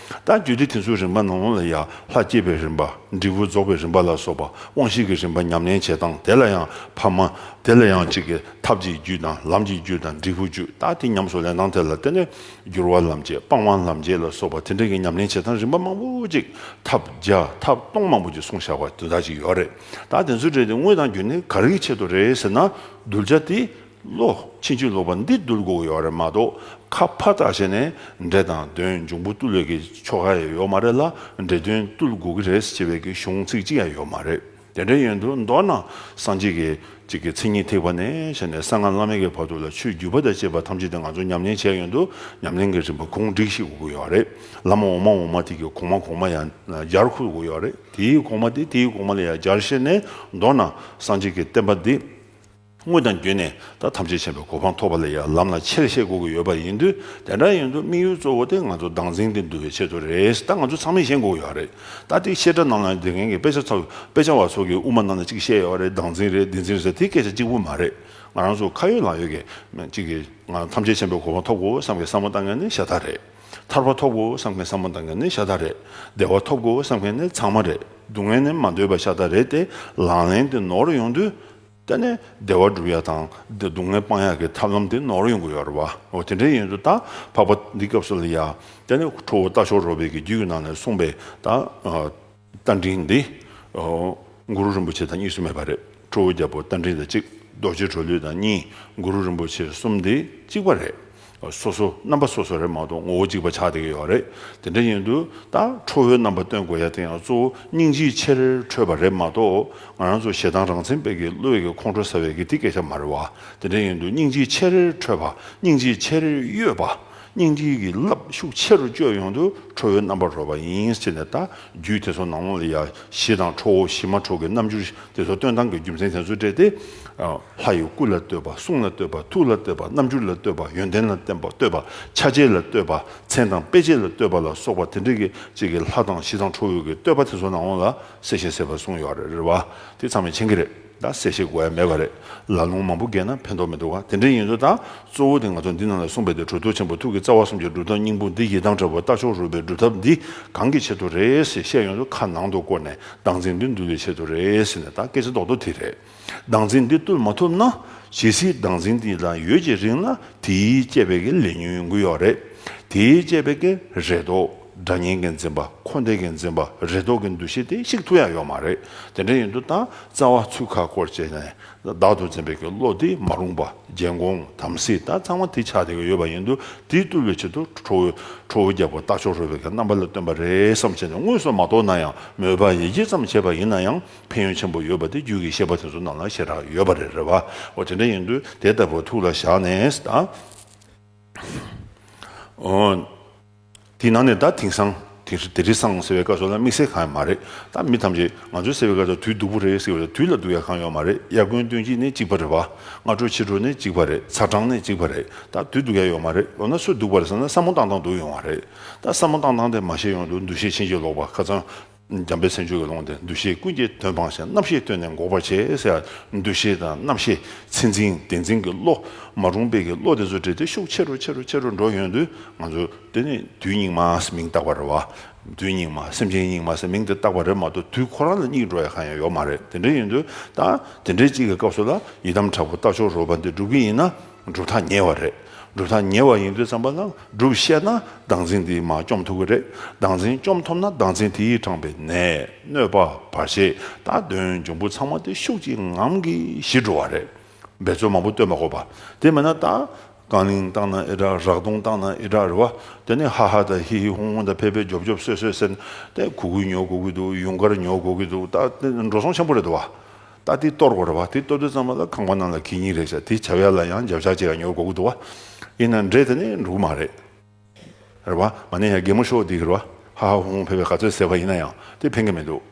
ད་རྒྱུད་སྡེ་དེ་ཚོའི་རིམ་པ་ནང་ལོགས་ལ་ཡང་ལྷ་བསྐྱེད་པའི་རིམ་པ། འབྲས་བུ་རྫོགས་པའི་རིམ་པ་ལ་སོགས་པ་དབང་བཞི་གི་རིམ་པ་ཉམས་ལེན་བྱེད་སྟངས་དེ་ལ་ཡང་ཕ་མ། དེ་ལ་ཡང་གཅིག་གི་ཐབས་ཀྱི་རྒྱུད་དང་ལམ་གྱི་རྒྱུད་དང་འབྲས་བུ་རྒྱུད། ད་དེ་ཉམས་སུ་ལེན་སྟངས་དེ་ལ་བརྟེན་ནས་སྒྱུར་བ་ལམ་བྱེད། སྤང་བ་ལམ་བྱེད་ལ་སོགས་པ་དེ་འདྲ་གི་ཉམས་ལེན་བྱེད་སྟངས་རིམ་པ་མང་པོ་ཅིག་ཐབས་བརྒྱ་ཐབས་སྟོང་མང་པོ་ཅིག་གསུངས་བཞག་པ་དེ་དག་ཅིག་ཡོད་རེད། ད་དེ་ཚོའི་གྲས་དེ་དངོས་དང་བརྒྱུད་ནི་ག་རེའི་ཆེད་དུ་རེད་ཟེར་ན། གདུལ་བྱ་དེ་བློ་ཕྱིན་ཅི་ལོག་པ་འདི་འདུལ་དགོས་ཀྱི་ཡོད་རེད་མ་གཏོགས། ཁ་ཕར་བལྟས་བྱས་ནས་འདྲེ་དང་གདོན་འབྱུང་པོ་བཏུལ་བའི་གི་ཆོ་ག་ཡང་ཡོད་མ་རེད་ལ། འདྲེ་གདོན་བཏུལ་དགོས་ཀྱི་རེད་ཟེར་བའི་གི་གཞུང་ཚིག་གཅིག་ཡང་ཡོད་མ་རེད། དེ་འདྲ་ཡིན་དུས་མདོར་ན་སངས་རྒྱས་ཀྱི་གཅིག་གི་མཚན་ཉིད་ཐེག་པ་ནས་བྱས་ནས་གསང་སྔགས་བླ་མེད་ཀྱི་བར་དུ་ལ་ཆོས་བརྒྱུད་པ་དང་བཅས་པ་ཐམས་ཅད་དེ་ང་ཚོ་ཉམས་ལེན་བྱས་ཡོང་དུས་ཉམས་ལེན་གྱི་རིམ་པ་གུང་བསྒྲིགས་ཤིག་དགོས་ཀྱི་ཡོད་རེད། ལམ་འོག་མ་འོག་མ་དེ་གི་གོང་མ་གོང་མ་ཡང་སྦྱར་ཁུལ་དགོས་ཀྱི་ཡོད་རེད། དེའི་གོང་མ་དེ་དེའི་གོང་མ་ལ་ཡང་སྦྱར་ཤེས་ནས་མདོར་ན་སངས་རྒྱས་ཀྱི་བསྟན་པ་འདི་དངོས་དང་བརྒྱུད་ནས་ད་ཐམས་ཅད་མཁྱེན་པའི་གོ་འཕང་ཐོབ་པ་ལ་ཡང་ལམ་ལ་ཆེར་བཤད་དགོས་ཀྱི་ཡོད་པ་ཡིན་དུས། དེ་འདྲ་ཡིན་དུས་དམིགས་ཡུལ་གཙོ་བོ་དེ་ང་ཚོ་བདག་འཛིན་དེ་འདུལ་བའི་ཆེད་དུ་རེད། ད་ང་ཚོ་ཚང་མས་ཤེས་དགོས་ཀྱི་ཡོད་རེད། ད་དེ་བཤད་གྲྭ་ནང་ལ་འདི་ངན་གྱི་དཔེ་ཆ་ཚོ་དཔེ་ཆ་བ་ཚོ་གི་དབུ་མ་ནང་ལ་གཅིག་བཤད་ཡོད་རེད། བདག་འཛིན་རེད། བདེན་འཛིན་རེད་ཟེར། དེ་སྐད་ཆ་གཅིག་པུ་མ་རེད། ང་རང་ཚོ་ཁ་ཡོད་ལག་ཡོད་ཀྱི་གཅིག་གི་ང་ཐམས་ཅད་མཁྱེན་པའི་གོ་འཕང་ཐོབ་དགོས་བསམ་གྱི་བསམ་བློ་བཏང་མཁན་ནི་ཤ་སྟག་རེད། ཐར་པ་ཐོབ་དགོས་བསམ་མཁན་བསམ་བློ་བཏང་མཁན་ནི་ཤ་སྟག་རེད། བདེ་བ་ཐོབ་དགོས་བསམ་མཁན་ནི་ཚང་མ་རེད། སྡུག་བསྔལ་ནི་མ་འདོད་པ་ཤ་སྟག་རེད་དེ། ལག་ལེན་དེ་ནོར་ཡོང་དུས། དེ་ནས་བདེ་བ་སྒྲུབ་ཡ་དང་སྡུག་བསྔལ་སྤང་ཡ་གི་ཐབས་ལམ་དེ་ནོར་ཡོང་གི་ཡོད་རེད་བ། འོ་དེ་འདྲ་ཡིན་དུས་ད་འཕགས་པ་འདི་སྐབས་སུ་ལ་ཡ། དེ་ནས་ཁྲོ་བོ་རྟ་མཆོག་རོལ་པའི་གི་རྒྱུད་ཀྱི་ནང་ནས་གསུངས་པའི་ད། རྟ་མགྲིན་འདི། གུ་རུ་རིན་པོ་ཆེ་དང་གཉིས་སུ་མེད་པ་རེད། ཁྲོ་བོ་རྒྱལ་པོ་རྟ་མགྲིན་དང་གཅིག་རྡོ་རྗེ་གྲོ་ལོད་དང་གཉིས། གུ་རུ་རིན་པོ་ཆེ་གསུམ་འདི་གཅིག་པ་རེད། སོ་སོ་རྣམ་པ་སོ་སོ་རེད་མ་གཏོགས་ངོ་བོ་གཅིག་པ་ཆགས་བསྡད་ཀྱི་ཡོད་རེད། དེ་འདྲ་ཡིན་དུས་ད་ཁྲོ་བོའི་རྣམ་པ་སྟོན་དགོས་ཡ་དེ་ཡང་གཙོ་བོ་སྙིང་རྗེའི་ཆེར་ཁྲོས་པ་རེད་མ་གཏོགས། ང་རང་ཚོ་ཞེ་སྡང་རང་མཚན་པའི་གི་བློ་ཡི་གི་ཁོང་ཁྲོ་ཟ་བའི་གི་དེ་སྐད་ཆ་མ་རེད་བ། དེ་འདྲ་ཡིན་དུས་སྙིང་རྗེའི་ཆེར་ཁྲོས་པ། སྙིང་རྗེའི་ཆེར་གཡོས་པ། སྙིང་རྗེ་གི་རླབས་ཤུགས་ཆེ་རུ་བསྐྱོད་ཡོང་དུས་ཁྲོ་བོའི་རྣམ་པར་རོལ་པ་ཡིན་ཟེར་ནས། ད་རྒྱུད་དེ་ཚོ་ནང་ལོགས་ལ་ཡ་ཞི་དང་ཁྲོ་བོ་ཞི་མ་ཁྲོ་གི་རྣམ་འགྱུར་དེ་ཚོ་སྟོན་སྟངས་ཀྱི་རྒྱུ་མཚན་དེ་ཚོ་སྤྲད་དེ། ལྷ་ཡི་སྐུ་ལ་བསྟོད་པ། གསུང་ལ་བསྟོད་པ། ཐུགས་ལ་བསྟོད་པ། རྣམ་འགྱུར་ལ་བསྟོད་པ། ཡོན་ཏན་ལ་བསྟོད་པ། བསྟོད་པ། ཆ་བྱད་ལ་བསྟོད་པ། མཚན་དང་དཔེ་བྱད་ལ་བསྟོད་པ་ལ་སོགས་པ་དེ་འདྲ་གི་ཅིག་གི་ལྷ་དང་ཞི་དང་ཁྲོ་བོའི་གི་བསྟོད་པ་དེ་ཚོ་ནང་ལོགས་ལ་གསལ་བཤད་ཟེར་བ་གསུངས་ཡོད་རེད། རེད་བ། དེ་ཚང་མས་མཁྱེན་གྱི་རེད། ད་གསལ་བཤད་དགོས་ཡ་མེད་པ་རེད། ལ་ལུང་མང་པོ་བརྒལ་ན་ཕན་ཐོགས་མི་འདུག་ག་དེ་འདྲ་ཡིན་དུས་ད་གཙོ་བོ་དེ་ང་ཚོ་འདི་ནང་ལ་གསུངས་པའི་དེ་གྲུབ་ཐོབ་ཆེན་པོ་ཐུགས་ཀྱི་རྩ་བ་གསུམ་གྱི་སྒྲུབ་ཐབས་སྙིང་པོ་འདི་ཡི་དམ་དྲག་པོ་རྟ་མཆོག་རོལ་པའི་སྒྲུབ་ཐབས་འདི་གང་གི་ཆེད་དུ་རེད་ཟེར་བཤད་ཡོང་དུས། ཁ་ནང་དུ་བསྐོར་ནས་བདག་འཛིན་འདི་འདུལ་བའི་ཆེད་དུ་རེད་ཟེར་ནས། ད་སྐད་ཆ་རྡོག་རྡོག་དེ་རེད། བདག་འཛིན་འདི་བཏུལ་མ་ཐུབ་ན། ཇི་སྲིད་བདག་འཛིན་འདི་ལ་ཡོད་ཀྱི་རིང་ལ་དེས་བསྐྱེད་པའི་གི་ལས་ཉོན་ཡོང་གི་ཡོད་རེད། དེས་བསྐྱེད་པའི་གི་རེ་དོགས། དགྲ་གཉེན་གྱི་འཛིན་པ། འཁོར་འདས་ཀྱི་འཛིན་པ། རེ་དོགས་ཀྱི་འདུ་ཤེས་དེ་ཞིག་ཐུབ་ཡ་ཡོད་མ་རེད། དེ་འདྲ་ཡིན་དུས་ད་རྩ་བ་ཚུར་ཁ་སྐོར་བྱས་ནས་བདག་ཏུ་འཛིན་པའི་གི་བློ་དེ་མ་རུངས་པ། རྒྱལ་འགོང་། དམ་སྲི། ད་ཚང་མ་དེ་ཆགས་བསྡད་ཀྱི་ཡོད་པ་ཡིན་དུས། དེ་བཏུལ་བའི་ཆེད་དུ་ཁྲོ་བོ་ཁྲོ་བོ་རྒྱལ་པོ་རྟ་མཆོག་རོལ་པའི་གི་རྣམ་པ་ལ་སྟོན་པ་རེད་བསམ་བྱས་ནས། དངོས་སུ་མ་རྟོགས་ན་ཡང་མོས་པ་ཡིད་ཆེས་ཙམ་བྱས་པ་ཡིན་ན་ཡང་ཕན་ཡོན་ཆེན་པོ་ཡོད་པ་དེ་རྒྱུད་ཀྱི་བཤད་པ་དེ་ཚོ་ནང་ལ་ཞེ་དྲག་ཡོད་པ་རེད། རེད་བ། འོ་དེ་འདྲ་ཡིན་དུས་དེ་ལྟ་བུ་ཐུགས་ལ་བཞག་ནས་ད། འོ། དེའི་ནང་ནས་ད་དེང་སང་དེ་དེ་རིང་སང་ཟེར་བའི་སྐབས་སུ་ལ་དམིགས་བསལ་གང་ཡང་མ་རེད། ད་མི་ཐམས་ཅད་ང་ཚོས་ཟེར་བའི་སྐབས་སུ་དུས་སྡུག་པོ་རེད་ཟེར་བ་ལ། དུས་ལ་སྡུག་ཡ་གང་ཡོད་མ་རེད། དབྱར་དགུན་སྟོན་དཔྱིད་ནི་གཅིག་པ་རེད་བ། སྔ་དྲོ་ཕྱི་དྲོ་ནི་གཅིག་པ་རེད། ཚ་གྲང་ནི་གཅིག་པ་རེད། ད་དུས་སྡུག་ཡ་ཡོད་མ་རེད། འོ་ན་སུ་སྡུག་པ་རེད་ཟེར་ན། བསམ་བློ་བཏང་སྟངས་སྡུག་ཡོང་བ་རེད། ད་བསམ་བློ་བཏང་སྟངས་དེ་མ་ཤེས་ཡོང་དུས་འདུ་ཤེས་ཕྱིན་ཅི་ལོག་པ། ཁ་སང་འཇམ་དཔལ་སེང་ཆུང་གི་ལུང་དེ། འདུ་ཤེས་ཀུན་གྱི་དོན་སྤངས་ཤིང་། རྣམ་ཤེས་བཏོན་ནས་འགོག་པར་བྱེད་ཟེར་ཡ། འདུ་ཤེས་དང་རྣམ་ཤེས། མཚན་འཛིན་བདེན་འཛིན་གྱི་བློ། མ་རུངས་པའི་གི་བློ་དེ་ཚོ་སྤྲད་དེ་ཤུགས་ཆེ་རུ་ཆེ་རུ་ཆེ་རུ་འགྲོ་ཡོང་དུས། ང་ཚོ་དེ་ནི་དུས་སྙིགས་མ་ཟེར་མིང་བཏགས་པ་རེད་བ། དུས་སྙིགས་མ། སེམས་ཅན་སྙིགས་མ་ཟེར་མིང་དེ་བཏགས་པ་རེད་མ་གཏོགས། དུས་ཁོ་རང་ལ་སྙིགས་འགྲོ་ཡ་གང་ཡང་ཡོད་མ་རེད། དེ་འདྲ་ཡིན་དུས་ད་དེ་འདྲའི་གཅིག་གི་སྐབས་སུ་ལ་ཡི་དམ་དྲག་པོ་རྟ་མཆོག་རོལ་པ་འདི་སྒྲུབ་ཀྱི་ཡིན་ན། སྒྲུབ་ཐག་ཉེ་བ་རེད། སྒྲུབ་ཐག་ཉེ་བ་ཡིན་དུས་ཙམ་པ་ལ་སྒྲུབ་ཤེས་ན་བདག་འཛིན་འདི་མར་བཅོམ་ཐུབ་ཀྱི་རེད། བདག་འཛིན་བཅོམ་ཐུབ་ན་བདག་འཛིན་དེས་དྲངས་པའི་ནད། གནོད་པ། བར་ཆད། ད་གདོན་འབྱུང་པོ་ཚང་མ་དེ་ཤུགས་ཀྱིས་ངང་གིས་ཞི་འགྲོ་བ་རེད། འབད་རྩོལ་མང་པོ་བཏོན་མ་དགོས་པ། དེ་མིན་ན་ད་རྐང་གླིང་བཏང་ན་ཨེ་དྲག་རག་དུང་བཏང་ན་ཨེ་དྲག་རེད་བ། དེ་ནས་ཧ་ཧ་དང་ཧི་ཧི་ཧུང་ཧུང་དང་ཕེ་ཕེ་རྒྱོབ་རྒྱོབ་སོད་སོད་ཟེར་ནས། དེ་གུ་གུལ་ཉོ་དགོས་ཀྱི་འདུག་ཡུངས་ཀར་ཉོ་དགོས་ཀྱི་འདུག་ད་དེ་འགྲོ་སོང་ཆེན་པོ་རེད་འདུག་བ། ད་དེ་གཏོར་དགོས་རེད་བ། དེ་གཏོར་དུས་ཙམ་པ་ལ་ཁང་པ་ནང་ལ་གད་སྙིགས་རེད་ཤག་དེ་བྱ་བ་ལ་ཡང་རྒྱབ་ཤ་ཅིག་ཡང་ཉོ་དགོས་ཀྱི་འདུག་བ། ཡིན་ན་འདྲེ་དེ་ནི་འགྲོ་གི་མ་རེད། རེད་བ། མ་ནས་ཡང་གད་མོ་ཤོར་བསྡད་ཀྱི་རེད་བ། ཧ་ཧ་ཧུང་ཧུང་ཕེ་ཕེ་ག་ཚོད་ཟེར་བ་ཡིན་ན་ཡང་དེ་ཕན་གྱི་མི་འདུག་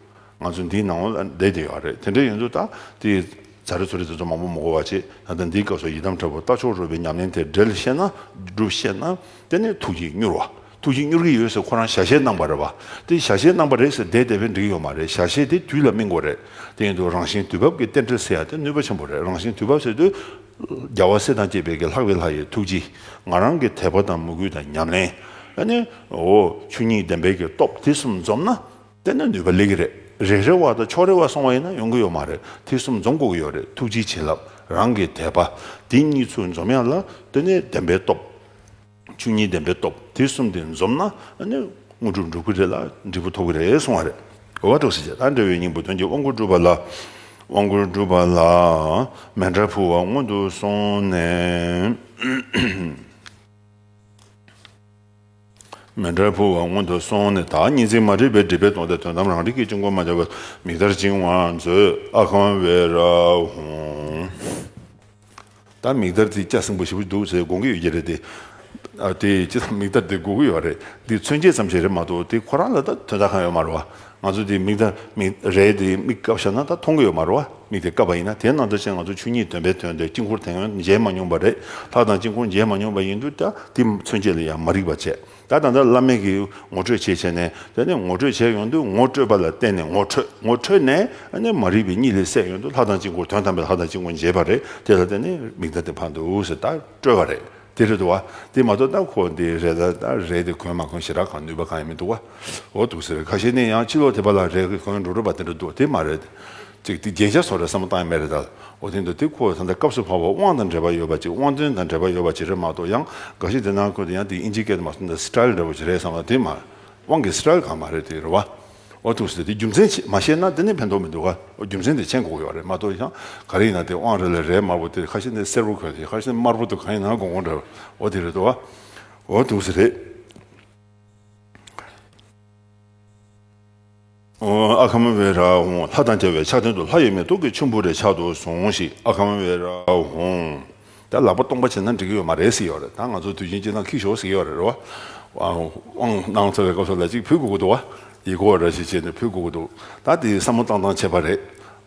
ང་ཚོ་འདིའི་ནང་ལོགས་ལ་བསྡད་བསྡད་ཡོད་རེད། དེ་འདྲ་ཡིན་དུས་ད་དེ་ཛ་རི་ཚུ་རི་དེ་ཚོ་མང་པོ་མ་དགོས་པ་བྱེད། ད་ལྟ་འདིའི་སྐབས་སུ་ཡི་དམ་དྲག་པོ་རྟ་མཆོག་རོལ་པའི་ཉམས་ལེན་དེ་འབྲེལ་ཤེས་ན། སྒྲུབ་ཤེས་ན། དེ་ནས་ཐུགས་རྗེ་མྱུར་བ། ཐུགས་རྗེ་མྱུར་གྱི་ཡོད་ཟེར་ཁོ་རང་ཞལ་བཞེས་གནང་བ་རེད་བ། དེ་ཞལ་བཞེས་གནང་བ་རེད་ཟེར་བསྡད་བསྡད་པས་འགྲིག་གི་ཡོད་མ་རེད། ཞལ་བཞེས་དེ་དུས་ལ་སྨིན་དགོས་རེད། དེ་ཡིན་དུས་རང་བཞིན་དུས་བབ་ཀྱི་རྟེན་འབྲེལ་ཟེར་ཡ་དེ་ནུས་པ་ཆེན་པོ་རེད། རང་བཞིན་དུས་བབ་ཟེར་དུས། རྒྱལ་བ་སྲས་དང་བཅས་པའི་གི་ལྷག་པའི་ལྷ་ཡི་ཐུགས་རྗེ། ང་རང་གི་དད་པ་དང་མོས་གུས་དང་ཉམས་ལེན། ཨ་ནི་འོ་ཆོས་ཉིད་བདེན་པའི་གི་སྟོབས་དེ་གསུམ་འཛོམས་ན། དེ་ནི་ནུས་པ་སླེབས་ཀྱི་རེད། རེ་རེ་བ་དང་ཕྱོགས་རེ་བ་སོང་བ་ཡིན་ན་ཡོང་གི་ཡོད་མ་རེད། དེ་གསུམ་འཛོམས་དགོས་ཀྱི་ཡོད་རེད། ཐུགས་རྗེ་བྱིན་རླབས། རང་གི་དད་པ། དེ་གཉིས་ཚུར་འཛོམས་ཡག་ལ་དེ་ནི་བདེན་པའི་སྟོབས། ཆོས་ཉིད་བདེན་པའི་སྟོབས་དེ་གསུམ་དེ་འཛོམས་ན་ནི་དངོས་གྲུབ་འགྲུབ་ཀྱི་རེད་ལ། འབྲས་བུ་ཐོབ་ཀྱི་རེད་གསུང་བ་རེད། འོ་འདུག་ཟེར་བྱས། ད་འབྲེལ་བའི་སྙིང་པོ་དོན་གྱི་དབང་བསྐུར་སྒྲུབ་པ་ལ། དབང་བསྐུར་སྒྲུབ་པ་ལ། མཎྜལ་ཕུལ་བ་སྔོན་དུ་སོང་ནས། མཎྜལ་ཕུལ་བ་སྔོན་དུ་སོང་ནས། བདག་གཉིས་འཛིན་མ་བྲལ་བའི་སྒྲིབ་པའི་གདོན་དེ། དོན་དམ་རང་རིག་གི་དཀྱིལ་འཁོར་མ་ཆག་པར་མིག་ལྟར་བཅིང་བར་མཛོད། ཨ་ཁཾ་ཝེ་ར་ཧཱུྃ། ད་མིག་ལྟར་དེ་སྐྱ་སེང་པོ་ཞེ་པོ་འདུག་ཟེར་དགོངས་ཀྱི་ཡོད་ཀྱི་རེད་དེ། ཨ་དེ་ཅི་ལྟར་མིག་ལྟར་དེ་དགོས་ཀྱི་ཡོད་རེད། འདི་མཚོན་བྱེད་ཙམ་ཞིག་རེད་མ་གཏོགས་དེ་ཁོ་རང་ལ་ད་དོན་དག་གང་ཡོད་མ་རེད་བ། ང་ཚོ་དེ་མིག་ལྟར་མིག་རས་དེ་མིག་བཀབ་བཞག་ན་ད་མཐོང་གི་ཡོད་མ་རེད་བ། མིག་དེ་བཀབ་པ་ཡིན་ན། དེ་ནང་དུ་ཅན་ང་ཚོ་ཆོས་ཉིད་དོན་པའི་དོན་དེ་དཀྱིལ་འཁོར་དེ་ཡང་མཇལ་མ་མྱོང་བ་རེད། ལྷ་དང་དཀྱིལ་འཁོར་མཇལ་མ་མྱོང་བ་ཡིན་དུས་ད་དེ་མཚོན་བྱེད་ལ་ཡང་མ་རིག་པ་བྱས། ད་ད་ལྟ་བླ་མས་ཀྱིས་ངོ་སྤྲོད་བྱེད་བྱས་ནས། དེ་ནས་ངོ་སྤྲོད་བྱས་ཡོང་དུས་ངོ་སྤྲོད་པ་ལ་བརྟེན་ནས་ངོ་འཕྲོད། ངོ་འཕྲོད་ནས་ཨ་ནི་མ་རིག་པའི་གཉིད་ལས་སད་ཡོང་དུས་ལྷ་དང་དཀྱིལ་འཁོར། དོན་དམ་པའི་ལྷ་དང་དཀྱིལ་འཁོར་མཇལ་བ་རེད། དེ་ལ་བརྟེན་ནས་མིག་ལྟ་དེ་ཕར་འདུག་ཟེར་ད་སྤྲོས་པ་རེད། དེ་རེད་འདུག་བ། དེ་མ་གཏོགས་ད་ཁོ་འདི་རེད། ད་ད་རས་དེ་གོན་མ་གོན་ཞེ་དྲག་གང་ནུས་པ་གང་ཡང་མི་འདུག་བ། འོ་འདུག་ཟེར། ཁ་ཤས་ནས་ཡང་ཕྱི་ལོགས་དེ་པ་ལ་རས་གོན་འགྲོ་འགྲོ་བ་དེ་འདྲ་འདུག་དེ་མ་རེད། ཅིག་དེ་རྒྱན་ཆ་བཟོ་རེད་བསམ་བློ་བཏང་ཡ་མེད་རེད་ད། འོ་དེ་འདུག་དེ་ཁོ་ད་ལྟ་སྐབས་སུ་བབ་པ་དབང་དང་འབྲེལ་བ་ཡོད་པ་ཅིག་དབང་དོན་དང་འབྲེལ་བ་ཡོད་པ་ཅིག་རེད་མ་གཏོགས། ཡང་འགའ་ཞིག་དེ་ནང་ཁོ་དེ་ཡང་དེ་ཨིན་ཇི་སྐད་དུ་མ་སོང་ད་སི་ཊལ་འདྲ་བོ་ཅིག་རེད་བསམ་པ་དེ་མ་རེད། དབང་གི་སི་ཊལ་གང་མ་རེད་དེ་རེད་བ། འོ་འདུག་ཟེར། དེ་རྒྱུ་མཚན་ཅིག་མ་ཤེས་ན་དེ་ནི་ཕན་ཐོགས་མི་འདུག་ག་འོ་རྒྱུ་མཚན་དེ་མཁྱེན་དགོས་ཡོད་རེད་མ་གཏོགས། ཡང་ག་རེ་ཡིན་ན་དེ་དབང་རེད་ལ་རས་དམར་པོ་དེ། ཁ་ཤས་ནི་སེར་པོ་གོན་དེ། ཁ་ཤས་ནི་དམར་པོ་དེ། གང་ཡིན་ན་དགོས་དགོས་འདྲ། འོ་དེ་རེད་འདུག་ག་འོ་འདུག་ཟེར་རེད། ཨ་ཁཾ་ཝེ་ར་ཧཱུྃ། ལྷ་དང་བཅས་པའི་ཕྱག་མདུན་དུ། ལྷ་ཡི་མེ་ཏོག་གི་ཆུན་པོ་རེ་ཕྱག་ཏུ་བཟུང་ཞིག་ཨ་ཁཾ་ཝེ་ར་ཧཱུྃ། ད་ལག་པ་སྟོང་པ་བྱས་ན་འགྲིག་གི་ཡོད་མ་རེད་ཟེར་ཡོད་རེད། ད་ང་ཚོ་དུས་ཆེན་སྤྱི་བཏང་འཁྱེར་ཤོག་ཟེར་གྱི་ཡོད་རེད། རེད་བ། དབང་གནང་ཚར་བའི་སྐབས་སུ་ལ་ཅིག་ཕུལ་དགོས་ཀྱི་འདུག་བ། ཡི་གེ་བ་ར་ཞིག་བྱས་ནས་ཕུལ་དགོས་ཀྱི་འདུག་ད་དེ་བསམ་བློ་བཏང་སྟངས་ཁྱད་པར་རེད།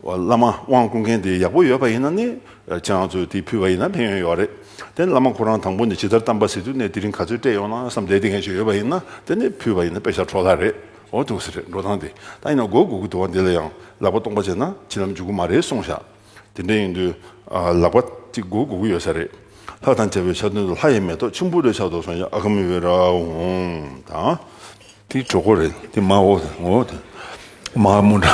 བླ་མ་དབང་བསྐུར་མཁན་དེ་ཡག་པོ་ཡོད་པ་ཡིན་ན་ནི། ཁྱེད་རང་ཚོས་དེ་ཕུལ་བ་ཡིན་ན་ཕན་ཡོན་ཡོད་རེད། དེ་བླ་མ་ཁོ་རང་དང་པོ་ནས་ཇི་ལྟར་བལྟམས་པ་ཟེར་དུས་ནས་དེ་རིང་ག་ཚོད་སྤྲད་ཡོང་ན་བསམ་བསྡད་དེ་མཁན་ཞིག་ཡོད་པ་ཡིན་ན། དེ་ནས་ཕུལ་བ་ཡིན་ན་དཔེ་ཤ་འཕྲོ་བརླག་རེད། འོ་འདུག་ཟེར་རེད། འགྲོ་སྟངས་དེ་ད་ཡིན་ན་དགོས་དགོས་ཀྱི་འདུག་བ། འདི་ལ་ཡང་ལག་པ་སྟོང་པ་བྱས་ན་ཕྱི་ལམ་འཇུག་གི་མ་རེད་གསུངས་ཤག་དེ་འདྲ་ཡིན་དུས་ལག་པ་གཅིག་དགོས་དགོས་ཀྱི་ཡོད་ས་རེད། ལྷ་དང་བཅས་པའི་ཕྱག་མདུན་དུ། ལྷ་ཡི་མེ་ཏོག་ཆུན་པོ་རེ་ཕྱག་ཏུ་བཟུང་ཞིག་ཨ་ཁཾ་ཝེ་ར་ཧཱུྃ་དང་། དེ་གྲོགས་པོ་རེད། དེ་མ་འོ་འོ་དེ། མ་ཧཱ་མུ་དྲ།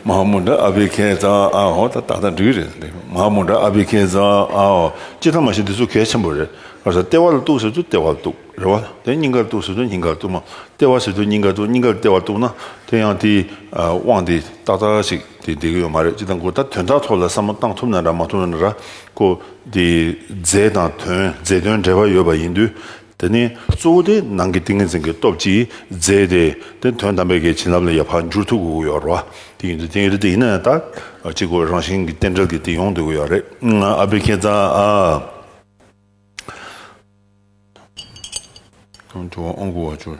མ་ཧཱ་མུ་དྲ་ཨ་བྷི་ཥེ་ཛ་ཨ་འོ། ད་ད་ད་འགྲིག་རེད། དེ་མ་ཧཱ་མུ་དྲ་ཨ་བྷི་ཥེ་ཛ་ཨ་འོ། སྤྱིར་བཏང་མ་གཞི་འདི་ཚོ་གལ་ཆེན་པོ་རེད། ག་ས་ལྟེ་བ་ལ་གཏུགས་ཟེར་དུས་ལྟེ་བ་ལ་གཏུགས་རེད་བ། དེ་སྙིང་གར་གཏུགས་ཟེར་དུས་སྙིང་གར་གཏུགས་མ། ལྟེ་བ་ཟེར་དུས་སྙིང་གར་གཏུགས། སྙིང་གར་ལྟེ་བ་གཏུགས་ན་དེ་ཡང་དེ་དབང་དེ་ཏག་ཏག་ཞིག་དེ་བསྡད་ཀྱི་ཡོད་མ་རེད། སྤྱིར་བཏང་ཁོ་ད་དོན་དག་ཐོག་ལ་བསམ་བློ་བཏང་ཐུབ་ན་འདྲ་མ་ཐུབ་ན་འདྲ། ཁོ་དེ་རྫས་དང་དོན། རྫས་དོན་འབྲེལ་བ་ཡོད་པ་ཡིན་དུས། དེ་ནི་གཙོ་བོ་དེ་ནང་གི་ཏིང་ངེ་འཛིན་གྱི་སྟོབས་ཀྱིས་རྫས་དེ་དེ་དོན་དམ་པའི་གི་བྱིན་རླབས་ལ་ཡར་ཕར་འགྱུར་ཐུབ་དགོས་ཀྱི་ཡོད་རེད་བ། དེ་ཡིན་དུས་དེ་ཡིན་དུས་ད་གཅིག་གོ་རང་བཞིན་གྱི་རྟེན་འབྲེལ་གྱི་དེ་ཡོང་སྡོད་ཀྱི་ཡོད་རེད། ཨ་བྷི་ཥེ་ཛ་ཨ། དང་དུ་དབང་བསྐུར་བར་འགྱུར།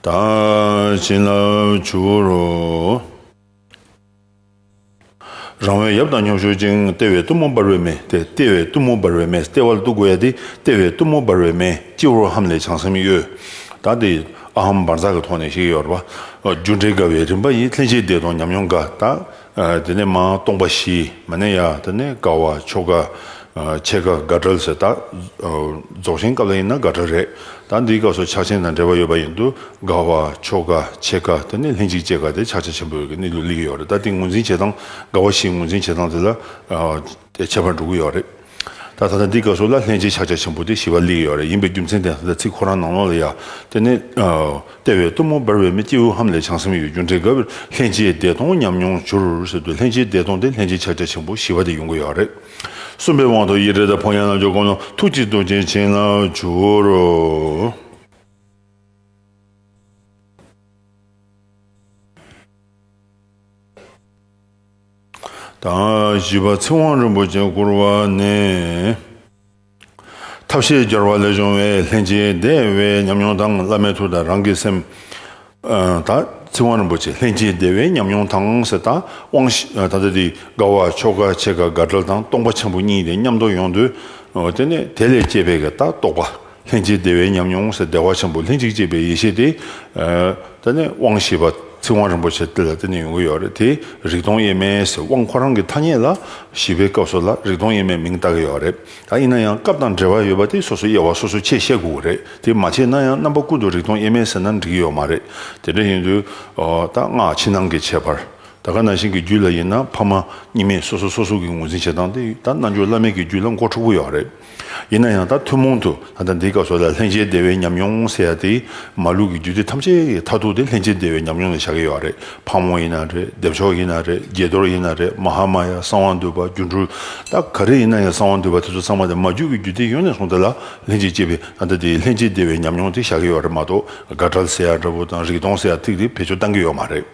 བདག་བྱིན་རླབས་འགྱུར་རོ། རང་འོད་ཡབ་དང་མཉམ་ཞུགས་ཤིང་། ལྟེ་བའི་གཏུམ་མོ་འབར་བའི་མེ། ལྟེ་ལྟེ་བའི་གཏུམ་མོ་འབར་བའི་མེ། ལྟེ་བ་ལ་གཏུག་དགོས་ཡ་དེ། ལྟེ་བའི་གཏུམ་མོ་འབར་བའི་མེ། སྤྱི་བོར་ཧཱུྃ་ལས་བྱང་སེམས་གཡོས། ད་དེ་ཨ་ཧཾ་བཛྲ་གི་ཐོག་ནས་ཤེས་ཀྱི་ཡོད་རེད་བ། རྒྱུ་འབྲས་དགའ་བའི་རིམ་པ་ཡིས། ལྷན་སྐྱེས་བདེ་སྟོང་ཉམས་མྱོང་དགའ། ད་དེ་ནས་མར་སྟོང་པ་བཞི། མ་ནས་ཡ་དེ་ནས་དགའ་བ་མཆོག་དགའ། ཨ་ཕྱེད་དགའ་དགའ་བྲལ་ཟེར། ད་ཨ་རྫོགས་ཆེན་སྐབས་ལ་ཡིན་ན་དགའ་བྲལ་རེད། ད་འདིའི་སྐབས་སུ་ཕྱག་ཆེན་དང་འབྲེལ་བ་ཡོད་པ་ཡིན་དུས་དགའ་བ་མཆོག་དགའ་ཕྱེད་དགའ་དེ་ནས་ལྷན་ཅིག་སྐྱེས་དགའ་དེ་ཕྱག་རྒྱ་ཆེན་པོའི་གི་གནས་ལུགས་སླེབས་ཀྱི་ཡོད་རེད། ད་འདི་ངོས་འཛིན་བྱེད་སྟངས། དགའ་བ་བཞིའི་ངོས་འཛིན་བྱེད་སྟངས་དེ་ལ་ཨ་ཁྱད་པར་འགྲོ་གི་ཡོད་རེད། ད་ད་ལྟ་འདིའི་སྐབས་སུ་ལ་ལྷན་ཅིག་ཕྱག་རྒྱ་ཆེན་པོ་དེ་བཞི་པ་སླེབས་ཀྱི་ཡོད་རེད། ཡིན་པའི་རྒྱུ་མཚན་དེ་ད་ལྟ་ཚིག་ཁོ་རང་ནང་ལོགས་ལ་ཡ། དེ་ནས་ཨ་ལྟེ་བའི་གཏུམ་མོ་འབར་བའི་མེ། སྤྱི་བོར་ཧཱུྃ་ལས་བྱང་སེམས་གཡོས། རྒྱུ་འབྲས་དགའ་བའི། ལྷན་སྐྱེས་བདེ་སྟོང་ཉམས་མྱོང་གྱུར་ཟེར་དུས་ལྷན་སྐྱེས་བདེ་སྟོང་དེ་ལྷན་ཅིག་ཕྱག་རྒྱ་ཆེན་པོ་བཞི་པ་དེ་ཡོང་གི་ཡོད་རེད། གསུམ་པའི་དབང་དུ་ཡེ་གྲོལ་དང་ཕོ་ཉ་རྣལ་འབྱོར་གང་རུང་ཐུགས་རྗེའི་རྡོ་རྗེ་བྱིན་རླབས་འགྱུར་རོ། དང་བཞི་པ་ཚིག་དབང་རིན་པོ་ཆེ་བསྐུར་བ་ནི། ཐབས་ཤེས་སྦྱོར་བ་ལས་བྱུང་བའི་ལྷན་སྐྱེས་བདེ་བའི་ཉམས་མྱོང་དང་། བླ་མའི་ཐུགས་དང་རང་གི་སེམས། ཨ་ད་ཚིག་དབང་རིན་པོ་ཆེ་ལྷན་སྐྱེས་བདེ་བའི་ཉམས་མྱོང་དང་ཟེར། ད་དབང་ཤེས་ད་ལྟ་དེ་དགའ་བ་མཆོག་དགའ་ཕྱེད་དགའ་དགའ་བྲལ་དང་སྟོང་པ་ཆེན་པོ་གཉིས་དེ་མཉམ་དུ་ཡོང་དུས། ཨོ་དེ་ནས་དེ་ལས་སྐྱེས་པའི་གི་ད་རྟོགས་པ། ལྷན་སྐྱེས་བདེ་བའི་ཉམས་མྱོང་ཟེར། བདེ་བ་ཆེན་པོ་ལྷན་ཅིག་སྐྱེས་པའི་ཡེ་ཤེས་དེ། ཨ་དེ་ནས་དབང་བཞི་པ་ ཚིག་དབང་རིན་པོ་ཆེ་དེ་ལ་བརྟེན་ནས་ཡོང་གི་ཡོད་རེད། དེ་རིག་སྟོང་དབྱེར་མེད་ཟེར། དབང་ཁོ་རང་གི་ཐ་སྙད་ལ་ཞིབ་པའི་སྐབས་སུ་ལ་རིག་སྟོང་དབྱེར་མེད་མིང་བཏགས་ཀྱི་ཡོད་རེད། ད་ཡིན་ན་ཡང་སྐབས་དང་འབྲེལ་བ་ཡོད་པ་དེ་སོ་སོའི་དབྱེ་བ་སོ་སོ་ཕྱེ་ཤེས་དགོས་ཀྱི་རེད། དེ་མ་ཕྱེ་ན་ཡང་རྣམ་པ་ཀུན་ཏུ་རིག་སྟོང་དབྱེར་མེད་ཟེར་ན་འགྲིག་གི་ཡོད་མ་རེད། དེ་འདྲ་ཡིན་དུས་ཨོ་ད་སྔགས་ཕྱི་ནང་གི་ཁྱད་པར། ད་ག་ནང་བཞིན་གྱི་རྒྱུད་ལ་ཡིན་ན་ཕ་མ་གཉིས་མེད་སོ་སོ་སོ་སོ་གི་ངོས་འཛིན་བྱེད་སྟངས་དེ་ད་རྣལ་འབྱོར་བླ་མེད་ཀྱི་རྒྱུད་ལ་མགོ་འཁྲུག་པོ་ཡོད་རེད། ཡིན་ན་ཡང་ད་ཐུན་མོང་དུ་ད་ལྟ་འདིའི་སྐབས་སུ་ལ་ལྷན་ཅིག་བདེ་བའི་ཉམས་མྱོང་ཟེར་ཡ་དེ་མ་ལུས་ཀྱི་རྒྱུད་སྡེ་ཐམས་ཅད་ཀྱི་མཐར་ཐུག་དེ་ལྷན་ཅིག་བདེ་བའི་ཉམས་མྱོང་ལ་བཞག་གི་ཡོད་རེད། ཕག་མོ་ཡིན་ན་རེད། བདེ་མཆོག་ཡིན་ན་རེད། དགྱེས་རྡོར་ཡིན་ན་རེད། མ་ཧཱ་མ་ཡ། གསང་བ་འདུས་པ། སྒྱུ་འཕྲུལ། ད་ག་རེ་ཡིན་ན་ཡང་གསང་བ་འདུས་པ་དེ་ཚོ་ཚང་མ་དེ་མ་རྒྱུད་ཀྱི་རྒྱུད་སྡེ་ཡོངས་ནས་བཟུང་སྟེ་ལ་ལྷན་ཅིག་སྐྱེས་པའི་ད་ལྟ་དེ་ལྷན་ཅིག་བདེ་བའི་ཉམས་མྱོང་དེ་བཞག་གི་ཡོད་རེད་མ་གཏོགས། དགའ་བྲལ་ཟེར་ཡ་འདྲ་པོ་དང་རིག་སྟོང་ཟེར་ཡ་ཐིག་དེ་བེད་སྤྱོད་བཏང་གི་ཡོད་མ་རེད།